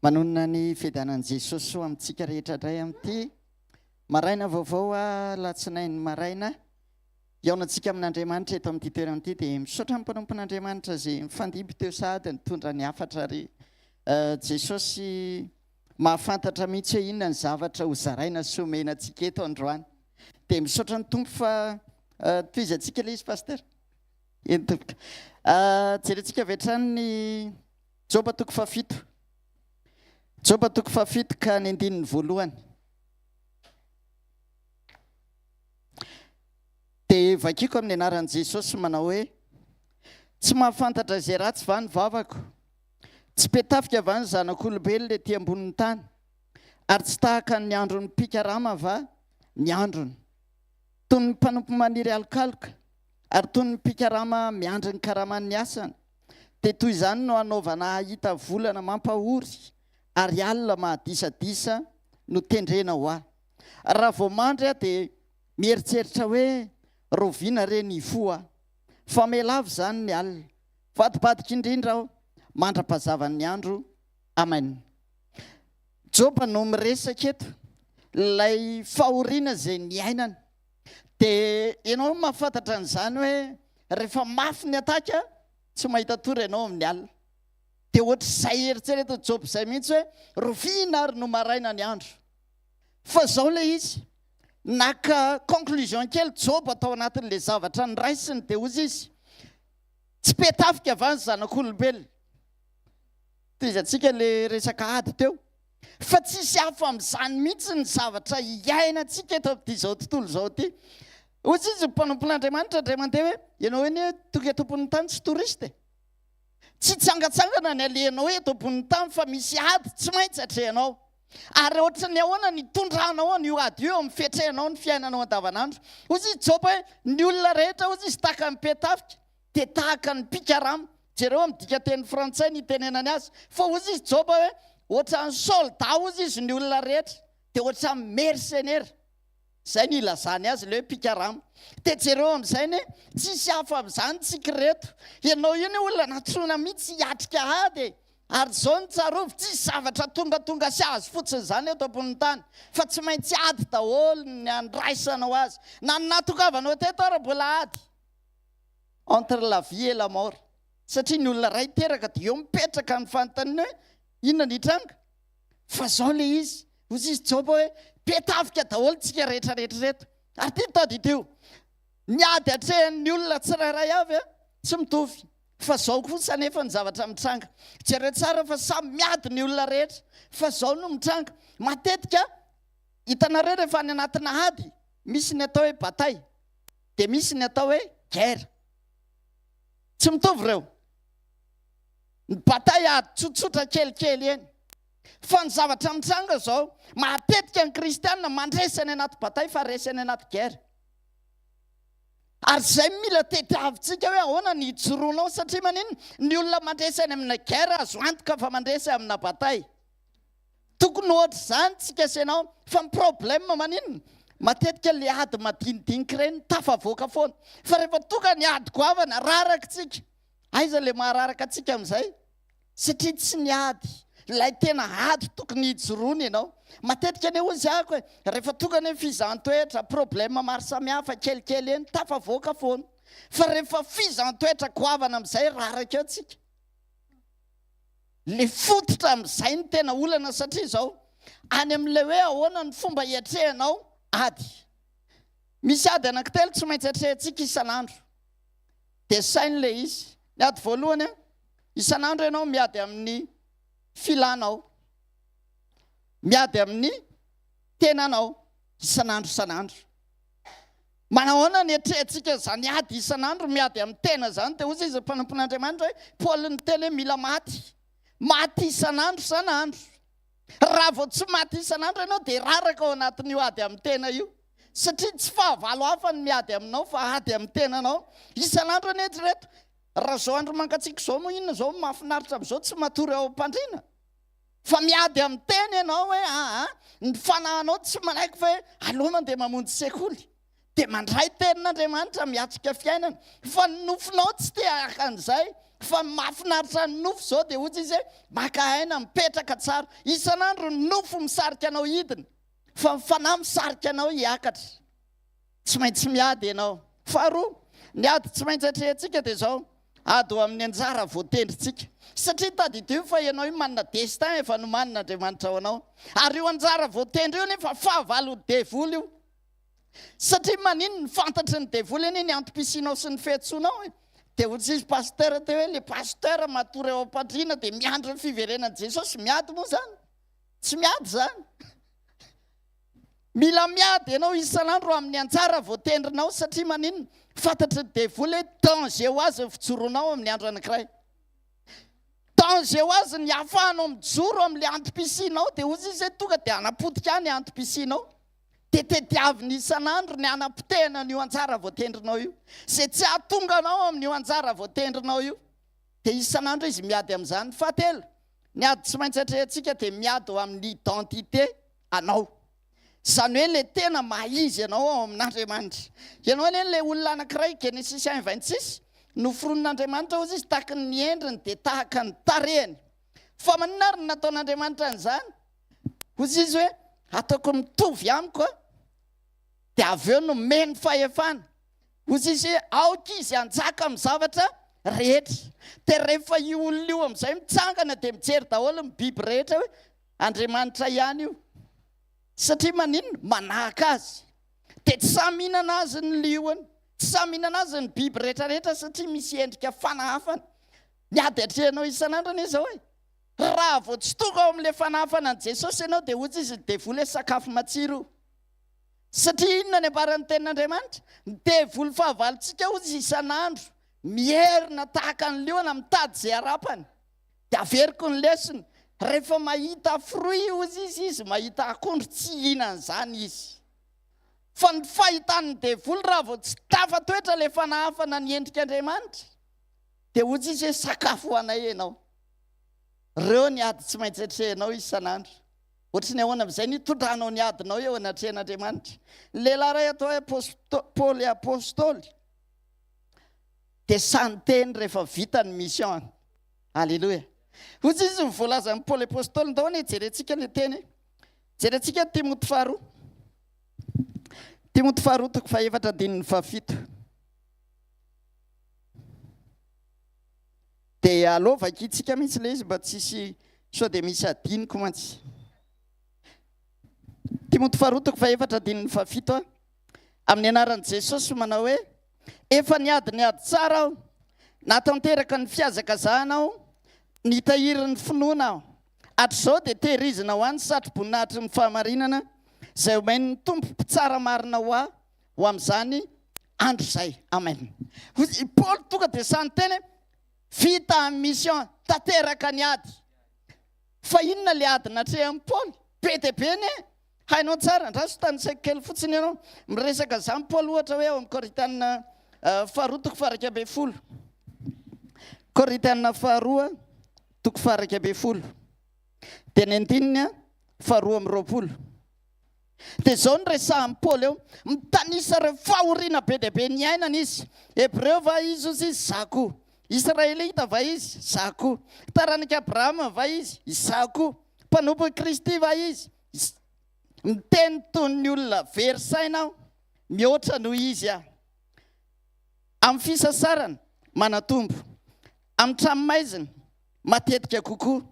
Manonona ny fiadanan'i Jesosy ho amintsika rehetra indray amin'ity maraina vaovao alatsinainy maraina. Hihaonantsika amin'Andriamanitra eto amin'ity toerana ity dia misaotra ny mpanompon'Andriamanitra izay mifandimby teo sahady nitondra ny hafatra ary Jesosy mahafantatra mihitsy hoe inona ny zavatra ho zaraina sy homena antsika eto androany. Dia misaotra ny Tompo fa tohizantsika ilay izy Pasteur. Eny tompoko. Jerentsika avy hatrany ny Joba toko fahafito. Joba toko fahafito ka ny andininy voalohany. Dia vakiko amin'ny anaran'i Jesosy manao hoe, Tsy mahafantatra izay ratsy va ny vavako? Tsy petafika va ny zanak'olombelona ety ambonin'ny tany? Ary tsy tahaka ny andron'ny mpikarama va ny androny? Toy ny mpanompo maniry alokaloka, ary toy ny mpikarama miandry ny karaman'ny asany, dia toy izany no hanaovana hahita volana mampahory ary alina mahadisadisa no tendrena ho ahy. Raha vao mandry aho dia mieritreritra hoe rahoviana re ny hifoha aho. Fa mihalava izany ny alina. Vadibadika indrindra aho mandra-pahazavan'ny andro. Amen. Joba no miresaka eto ilay fahoriana izay niainany. Dia ianao mahafantatra an'izany hoe rehefa mafy ny attaque, tsy mahita tory ianao amin'ny alina. Dia ohatr'izay eritreretin'i Joba izay mihitsy hoe roviana ary no maraina ny andro. Fa izao ilay izy, naka conclusion kely Joba tao anatin'ilay zavatra noraisiny dia hozy izy, tsy petafika va ny zanak'olombelona? Tohizantsika ilay resaka ady teo. Fa tsisy hafa amin'izany mihitsy ny zavatra iainantsika eto amin'ity izao tontolo izao ity. Hozy izy, mpanompon'Andriamanitra indray mandeha hoe, ianao anie tonga eto ambonin'ny tany tsy touriste e. Tsy hitsangantsangana ny alehanao eto ambonin'ny tany fa misy ady tsy maintsy atrehanao. Ary ohatran'ny ahoana ny hitondranao an'io ady io eo amin'ny fiatrehanao ny fiainanao andavanandro. Hoy izy Joba hoe, ny olona rehetra hoy izy tahaka ny mpiatafika dia tahaka ny mpikarama. Jereo amin'ny dikanteny frantsay ny itenenany azy. Fa hoy izy Joba hoe, ohatran'ny soldat hoy izy ny olona rehetra dia ohatran'ny mercenaire. Izay no ilazany azy ilay hoe mpikarama. Dia jereo amin'izay anie, tsisy hafa amin'izany tsika ireto. Ianao io anie olona nantsoina mihitsy hiatrika ady e! Ary izao no tsarovy, tsisy zavatra tongatonga sy azo fotsiny izany eto ambonin'ny tany, fa tsy maintsy ady daholo ny andraisanao azy. Na ny nahatongavanao teto ary mbola ady. Entre la vie et la mort. Satria ny olona iray teraka dia eo mipetraka ny fanontaniana hoe, inona no hitranga? Fa zao le izy, hozy izy Joba hoe, be tafika daholo tsika rehetra rehetra ireto. Ary ty tadidio, ny ady atrehan'ny olona tsirairay avy tsy mitovy. Fa zao kosa anefa ny zavatra mitranga. Jereo tsara fa samy miady ny olona rehetra. Fa zao no mitranga, matetika. Hitanareo rehefa any anatina ady, misy ny atao hoe bataille, dia misy ny atao hoe guerre. Tsy mitovy ireo. Ny bataille ady tsotsotra kelikely eny. Fa ny zavatra mitranga izao, matetika ny kristiana mandresy any anaty bataille fa resy any anaty guerre. Ary izay mila tediavintsika hoe ahoana ny hijoroanao satria maninona? Ny olona mandresy any amina guerre azo antoka fa mandresy amina bataille. Tokony ohatr'izany tsika sy ianao fa ny problème maninona? Matetika le ady madinidinika ireny tafavoaka foana fa rehefa tonga ny ady goavana raraka tsika. Aiza le mahararaka antsika amin'izay? Satria tsy ny ady, ilay tena ady tokony hijoroana ianao. Matetika anie hozy ako e, rehefa tonga anie fizahan-toetra, problème maro samihafa kelikely eny, tafavoaka foana. Fa rehefa fizahan-toetra goavana amin'izay raraka eo tsika. Le fototra amin'izay no tena olana satria izao, any amin'ilay hoe ahoana ny fomba hiatrehanao ady. Misy ady anankitelo tsy maintsy atrehantsika isan'andro. Dia saino ilay izy. Ny ady voalohany, isan'andro ianao miady amin'ny filanao. Miady amin'ny tenanao isan'andro isan'andro. Manahoana ny atrehantsika izany ady isan'andro miady amin'ny tena izany? Dia hoy izy mpanompon'Andriamanitra hoe, Paoly niteny hoe mila maty. Maty isan'andro isan'andro. Raha vao tsy maty isan'andro ianao dia raraka ao anatin'io ady amin'ny tena io. Satria tsy fahavalo hafa ny miady aminao fa ady amin'ny tenanao. Isan'andro anie ry reto, raha izao andro mangatsiaka izao moa inona izao mahafinaritra amin'izao tsy matory ao am-pandriana. Fa miady amin'ny tena ianao hoe aa, ny fanahinao tsy manaiky fa hoe aleo mandeha mamonjy sekoly. Dia mandray tenin'Andriamanitra miatrika fiainana. Fa ny nofinao tsy te haka an'izay. Fa ny mahafinaritra ny nofo izao dia hoy izy hoe maka aina, mipetraka tsara. Isan'andro ny nofo misarika anao hidina. Fa ny fanahy misarika anao hiakatra. Tsy maintsy miady ianao. Faharoa, ny ady tsy maintsy atrehantsika dia izao, ady ho amin'ny anjara voatendrintsika. Satria tadidio fa ianao io manana destin efa nomanin'Andriamanitra ho anao. Ary io anjara voatendry io nefa fahavalon'ny devoly io. Satria maninona? Fantatry ny devoly anie ny antom-pisianao sy ny fiantsoanao e. Dia hoy izy pasteur teo hoe le pasteur matory ao am-pandriana dia miandry ny fiverenan'i Jesosy. Miady moa izany? Tsy miady izany. Mila miady ianao isan'andro amin'ny anjara voatendrinao satria maninona? Fantatry ny devoly hoe danger ho azy ny fijoroanao amin'ny andro anankiray. Danger ho azy ny hahafahanao mijoro amin'ilay antom-pisianao dia hoy izy hoe tonga dia hanapotika ahy ny antom-pisianao. Dia tediaviny isan'andro ny hanapotehana an'io anjara voatendrinao io. Izay tsy hahatonga anao amin'io anjara voatendrinao io. Dia isan'andro izy miady amin'izany. Fahatelo, ny ady tsy maintsy atrehantsika dia miady ho amin'ny identité anao. Izany hoe ilay tena maha izy anao ao amin'Andriamanitra. Ianao anie ilay olona anankiray, Genesisy 1 26, noforonin'Andriamanitra hozy izy tahaky ny endriny dia tahaka ny tarehiny. Fa maninona ary no nataon'Andriamanitra an'izany? Hozy izy hoe ataoko mitovy amiko dia avy eo nomeny fahefana. Hozy izy hoe aoka izy hanjaka amin'ny zavatra rehetra. Dia rehefa io olona io amin'izay mitsangana dia mijery daholo ny biby rehetra hoe Andriamanitra ihany io. Satria maninona? Manahaka azy. Dia tsy samy mihinana azy ny liona, tsy samy mihinana azy ny biby rehetra rehetra satria misy endrika fanahafana. Ny ady atrehinao isan'andro anie izao e. Raha vao tsy tonga ao amin'ilay fanahafana an'i Jesosy ianao dia hoy izy ny devoly hoe sakafo matsiro io. Satria inona ny ambaran'ny tenin'Andriamanitra? Ny devoly fahavalontsika hoy izy isan'andro mierina tahaka ny liona mitady izay harapany. Dia averiko ny lesona, rehefa mahita fruit hozy izy izy mahita akondro tsy hihinana izany izy. Fa ny fahitan'ny devoly raha vao tsy tafatoetra ilay fanahafana ny endrik'Andriamanitra dia hozy izy hoe sakafo ho anay ianao. Reo ny ady tsy maintsy atrehinao isan'andro. Ohatry ny ahoana amin'izay ny hitondranao ny adinao eo anatrehan'Andriamanitra. Ny lehilahy iray atao hoe Paoly Apostoly dia sahy niteny rehefa vita ny mission-ny. Aleloia. Hoy izy ny voalazan'i Paoly Apostoly, ndao anie jerentsika ilay teny. Jerentsika Timoty faharoa. Timoty faharoa toko fahefatra andininy fahafito. Dia aleo vakintsika mihitsy ilay izy mba tsisy sao dia misy adinoko mantsy. Timoty faharoa toko fahefatra andininy fahafito a. Amin'ny anaran'i Jesosy manao hoe, Efa niady ny ady tsara aho, nahatanteraka ny fihazakazahana aho, nitahiry ny finoana aho. Hatrizao dia tehirizina ho ahy ny satroboninahitry ny fahamarinana, Izay omen'ny Tompo mpitsara marina ho ahy ho amin'izany andro izay. Amen. Hoy i Paoly tonga dia sahy niteny hoe, vita ny mission, tanteraka ny ady. Fa inona ilay ady natrehan'i Paoly? Be dia be anie. Hainao tsara, andraso tanisaiko kely fotsiny ianao. Miresaka izany Paoly ohatra hoe ao amin'ny Korintiana faharoa toko faha-11. Korintiana faharoa toko faha-11. Dia ny andininy faha-22. Dia izao no resahan'i Paoly eo, mitanisa ireo fahoriana be dia be niainana izy. Hebreo va izy hozy izy? Izaho koa. Israelita va izy? Izaho koa. Taranak'i Abrahama va izy? Izaho koa. Mpanompon'i Kristy va izy? Miteny toy ny olona very saina aho, mihoatra noho izy aho. Amin'ny fisasarana, manatombo. Amin'ny tranomaizina, matetika kokoa.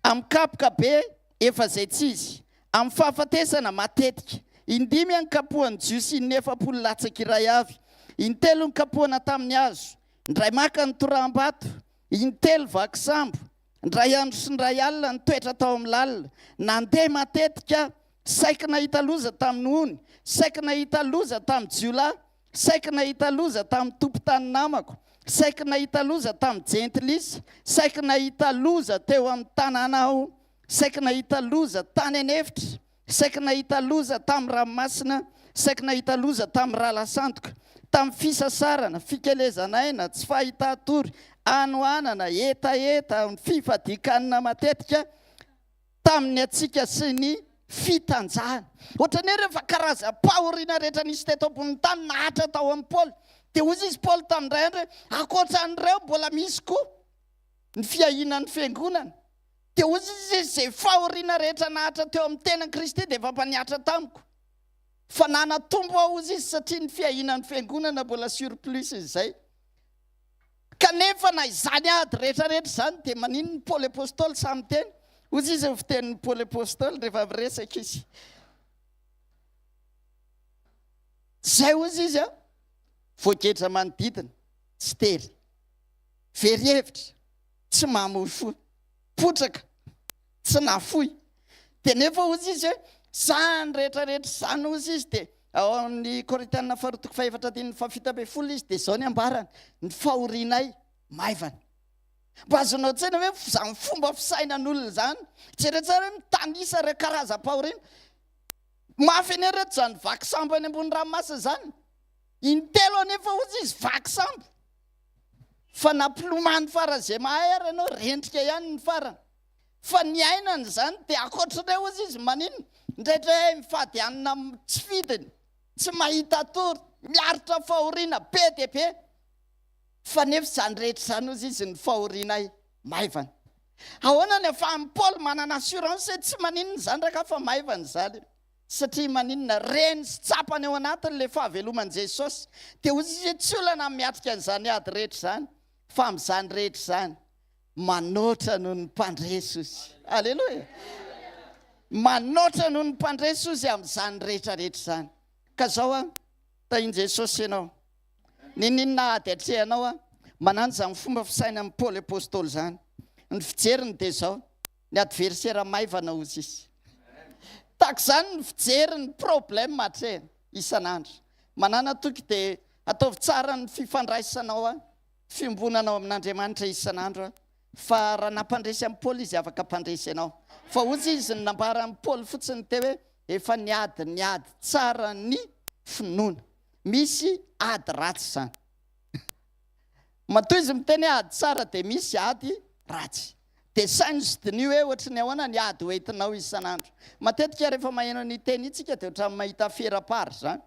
Amin'ny kapoka be efa izay tsy izy. Amin'ny fahafatesana, matetika. Indimy aho nikapohan'ny Jiosy inefapolo latsaka iray avy. Intelo nikapohana tamin'ny hazo. Indray maka nitoraham-bato. Intelo vaky sambo. Indray andro sy indray alina nitoetra tao amin'ny lalina. Nandeha matetika, saiky nahita loza tamin'ny ony, saiky nahita loza tamin'ny jiolahy, saiky nahita loza tamin'ny tompon-tany namako, saiky nahita loza tamin'ny jentilisa, saiky nahita loza teo amin'ny tanàna aho, saiky nahita loza tany an'efitra, Saiky nahita loza tamin'ny ranomasina, saiky nahita loza tamin'ny rahalahy sandoka, tamin'ny fisasarana, fikelezan'aina, tsy fahitan-tory, hanoanana, hetaheta, ny fifadian-kanina matetika, tamin'ny hatsiaka sy ny fitanjahana. Ohatran'ny hoe rehefa karazam-pahoriana rehetra nisy teto ambonin'ny tany nahatra tao amin'i Paoly, dia hoy izy Paoly tamin'indray andro hoe, ankoatra an'ireo mbola misy koa ny fiahiana ny fiangonana. Dia hoy izy, Izay fahoriana rehetra nahatra teo amin'ny tenan'i Kristy dia efa mba nihatra tamiko. Fa nanatombo aho, hoy izy, satria ny fiahiana ny fiangonana mbola surplus izay. Kanefa na izany ady rehetra rehetra izany dia maninona Paoly Apostoly sahy miteny? Hoy izy ny fitenin'i Paoly Apostoly rehefa miresaka izy. Izay hoy izy, voageja manodidina, tsy tery, very hevitra, tsy mamoy fo, potraka, tsy nafoy. Dia nefa hozy izy hoe, zany rehetra rehetra izany hozy izy dia ao amin'ny Korintiana faharoa toko fahefatra andininy fahafito ambin'ny folo izy dia izao ny ambarany, ny fahorianay maivana. Mba azonao an-tsaina hoe izany fomba fisainan'olona izany. Jereo tsara hoe mitanisa ireo karazam-pahoriana. Mafy anie reto izany vaky sambo any ambony ranomasina izany. Intelo anefa hozy izy vaky sambo. Fa nampilomano faran'izay mahay ary ianao, rendrika ihany ny farany. Fa ny ainany izany dia ankoatr'ireo hozy izy maninona? Indraindray mifady hanina tsy fidiny, tsy mahita tory, miaritra fahoriana be dia be. Fa nefa izany rehetra izany hozy izy ny fahorianay maivana. Ahoana ny afahan'i Paoly manana assurance hoe tsy maninona izany rangahy fa maivana izany? Satria maninona? Reny sy tsapany ao anatiny ilay fahaveloman'i Jesosy. Dia hoy izy hoe tsy olana ny miatrika an'izany ady rehetra izany, fa amin'izany rehetra izany, manoatra noho ny mpandresy ozy. Aleloia! Manoatra noho ny mpandresy ozy amin'izany rehetra rehetra izany. Ka izao an, tahin'i Jesosy ianao. Niniana ady atrehanao an, manana izany fomba fisainan'i Paoly Apostoly izany. Ny fijeriny dia izao, Ny adversaire maivana ozy izy. Tahaka izany ny fijery ny problème atrehina isan'andro. Manana toky dia ataovy tsara ny fifandraisanao a, fiombonanao amin'Andriamanitra isan'andro a. Fa raha nampandresy an'i Paoly izy afaka hampandresy anao. Fa ozy izy ny nambaran'i Paoly fotsiny teo hoe efa niady ny ady tsara ny finoana. Misy ady ratsy izany. Matoa izy miteny hoe ady tsara dia misy ady ratsy. Dia saino sy diniho hoe ohatry ny ahoana ny ady hoentinao isan'andro. Matetika rehefa maheno an'io teny io tsika dia ohatran'ny mahita ferapara izany.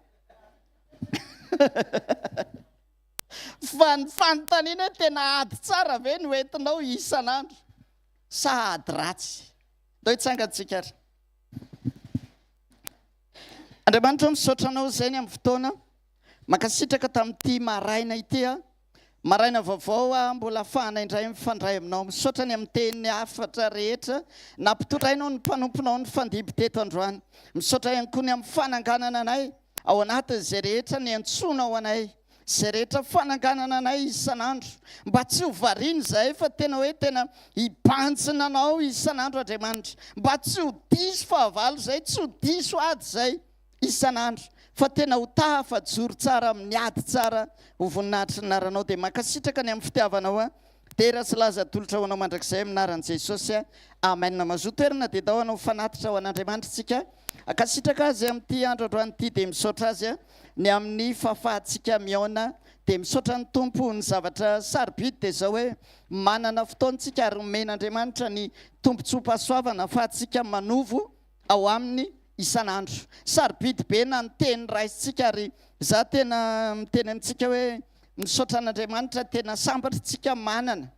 Fa ny fanontaniana hoe tena ady tsara ve no hoentinao isan'andro sa ady ratsy? Ndao hitsangantsika ary. Andriamanitra o, misaotra anao izay ny amin'ny fotoana. Mankasitraka tamin'ity maraina ity aho. Maraina vaovao aho mbola afahana indray mifandray aminao. Misaotra ny amin'ny teny hafatra rehetra nampitondrainao ny mpanomponao nifandimby teto androany. Misaotra ihany koa ny amin'ny fananganana anay ao anatin'izay rehetra niantsoanao anay. Izay rehetra fananganana anay isan'andro, mba tsy ho variana izahay fa tena hoe tena hibanjina Anao isan'andro Andriamanitra, mba tsy ho diso fahavalo izahay, tsy ho diso ady izahay isan'andro, fa tena ho tafajoro tsara amin'ny ady tsara ho voninahitry ny anaranao. Dia mankasitraka ny amin'ny fitiavanao aho. Dera sy laza atolotra ho anao mandrakizay amin'ny anaran'i Jesosy. Amen. Mazoa toerana dia ndao hanao fanatitra ho an'Andriamanitra isika. Ankasitraka Azy amin'ity andro androany ity dia misaotra Azy ny amin'ny fahafahantsika mihaona dia misaotra ny Tompo. Ny zavatra sarobidy dia izao hoe manana fotoana isika ary omen'Andriamanitra ny tombontsoam-pahasoavana ahafahantsika manovo ao aminy isan'andro. Sarobidy be na ny teny raisintsika ary za tena miteny amintsika hoe misaotra an'Andriamanitra tena sambatra tsika manana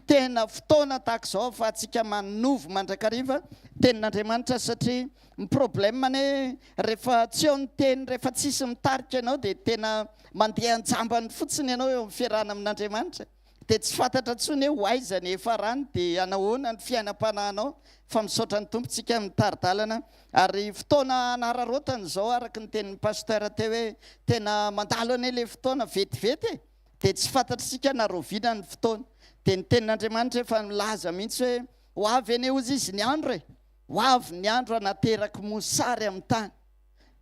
tena fotoana tahaka izao ahafahantsika manovo mandrakariva tenin'Andriamanitra satria ny problème anie rehefa tsy eo ny teny rehefa tsisy mitarika ianao dia tena mandeha an-jambany fotsiny ianao eo amin'ny fiarahana amin'Andriamanitra. Dia tsy fantatra intsony hoe ho aiza ny hiafarany dia hanahoana ny fiainam-panahinao fa misaotra ny Tompo tsika mitari-dalana ary fotoana hanararaotana izao araka ny tenin'ny Pasteur teo hoe tena mandalo anie ilay fotoana vetivety e! dia tsy fantatr'isika na rahoviana ny fotoana dia ny tenin'Andriamanitra efa milaza mihitsy hoe ho avy anie hozy izy ny andro e! ho avy ny andro hanaterako mosary amin'ny tany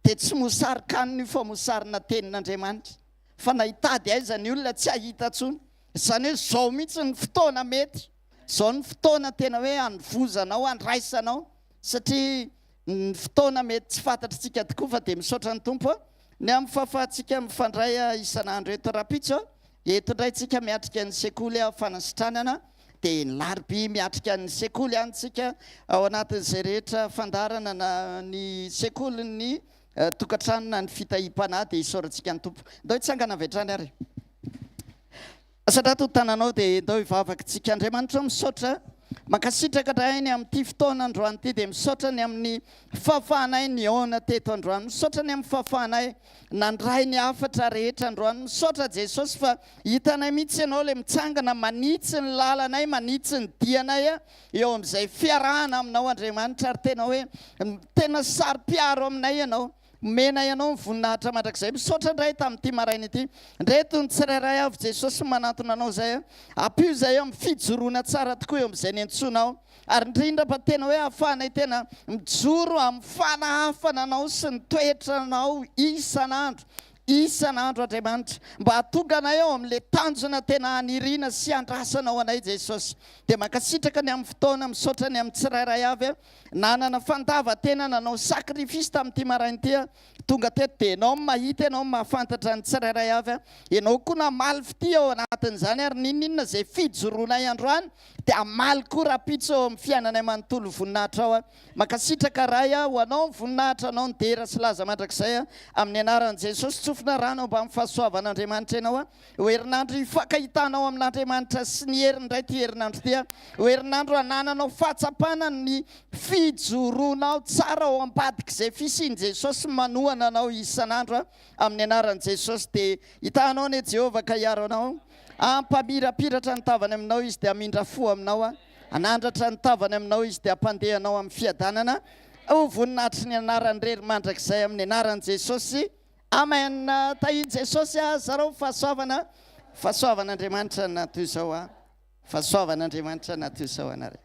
dia tsy mosary-kanina io fa mosarina tenin'Andriamanitra fa na hitady aiza ny olona tsy hahita intsony. Izany hoe izao mihitsy ny fotoana mety, izao ny fotoana tena hoe hanovozanao, handraisanao satria ny fotoana mety tsy fantatr'tsika tokoa fa dia misaotra ny Tompo ny amin'ny fahafahantsika mifandray isan'andro eto rahampitso. Eto indray tsika miatrika ny sekoly fanasitranana dia ny larobia miatrika ny sekoly ihany tsika ao anatin'izay rehetra fandaharana na ny sekolin'ny tokantrano na ny fitahiam-panahy dia isaorantsika ny Tompo. Ndao hitsangana avy hatrany ary. Asandrato ny tananao dia ndao hivavaka tsika. Andriamanitra misaotra, mankasitraka indray ny amin'ity fotoana androany ity dia misaotra ny amin'ny fahafahanay nihaona teto androany. Misaotra ny amin'ny fahafahanay nandray ny hafatra rehetra androany. Misaotra Jesosy fa hitanay mihitsy Ianao ilay mitsangana manitsy ny lalanay, manitsy ny dianay eo amin'izay fiarahana aminao Andriamanitra ary tena hoe tena saro-piaro aminay Ianao. Omena Ianao ny voninahitra mandrakizay. Misaotra indray tamin'ity maraina ity. Indreto ny tsirairay avy Jesosy manantona Anao izay. Ampio izay amin'ny fijoroana tsara tokoa eo amin'izay niantsoanao. Ary indrindra mba tena hoe ahafahanay tena mijoro amin'ny fanahafana Anao sy ny toetranao isan'andro, isan'andro Andriamanitra, mba hahatonga anay ao amin'ilay tanjona tena aniriana sy andrasanao anay Jesosy. Dia mankasitraka ny amin'ny fotoana, misaotra ny amin'ny tsirairay avy nanana fandavan-tena nanao sacrifice tamin'ity maraina ity aho, tonga teto dia ianao mahita, ianao mahafantatra ny tsirairay avy, ianao koa namaly fitia ao anatin'izany ary n'inon'inona izay fijoroanay androany dia hamaly koa rahampitso eo amin'ny fiainanay manontolo voninahitrao aho. Mankasitraka Ray a, ho Anao ny voninahitra, Anao ny dera sy laza mandrakizay a, amin'ny anaran'i Jesosy. Tsofina rano ambany fahasoavan'Andriamanitra ianao a. Ho herinandro hifankahitanao amin'Andriamanitra sy ny heriny indray ity herinandro ity a. Ho herinandro hanananao fahatsapana ny fijoroanao tsara ao ambadik'izay fisian'i Jesosy manohana anao isan'andro a, amin'ny anaran'i Jesosy. Dia hitahanao anie Jehovah ka hiaro anao. Hampamirapiratra ny tavany aminao Izy dia hamindra fo aminao a. Hanandratra ny tavany aminao Izy dia hampandeha anao amin'ny fiadanana. Ho voninahitry ny anarany irery mandrakizay amin'ny anaran'i Jesosy. Amen. Tahin'i Jesosy a. Zarao fahasoavana. Fahasoavan'Andriamanitra na toy izao a. Fahasoavan'Andriamanitra na toy izao anareo.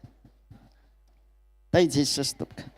Tahin'i Jesosy tompoko.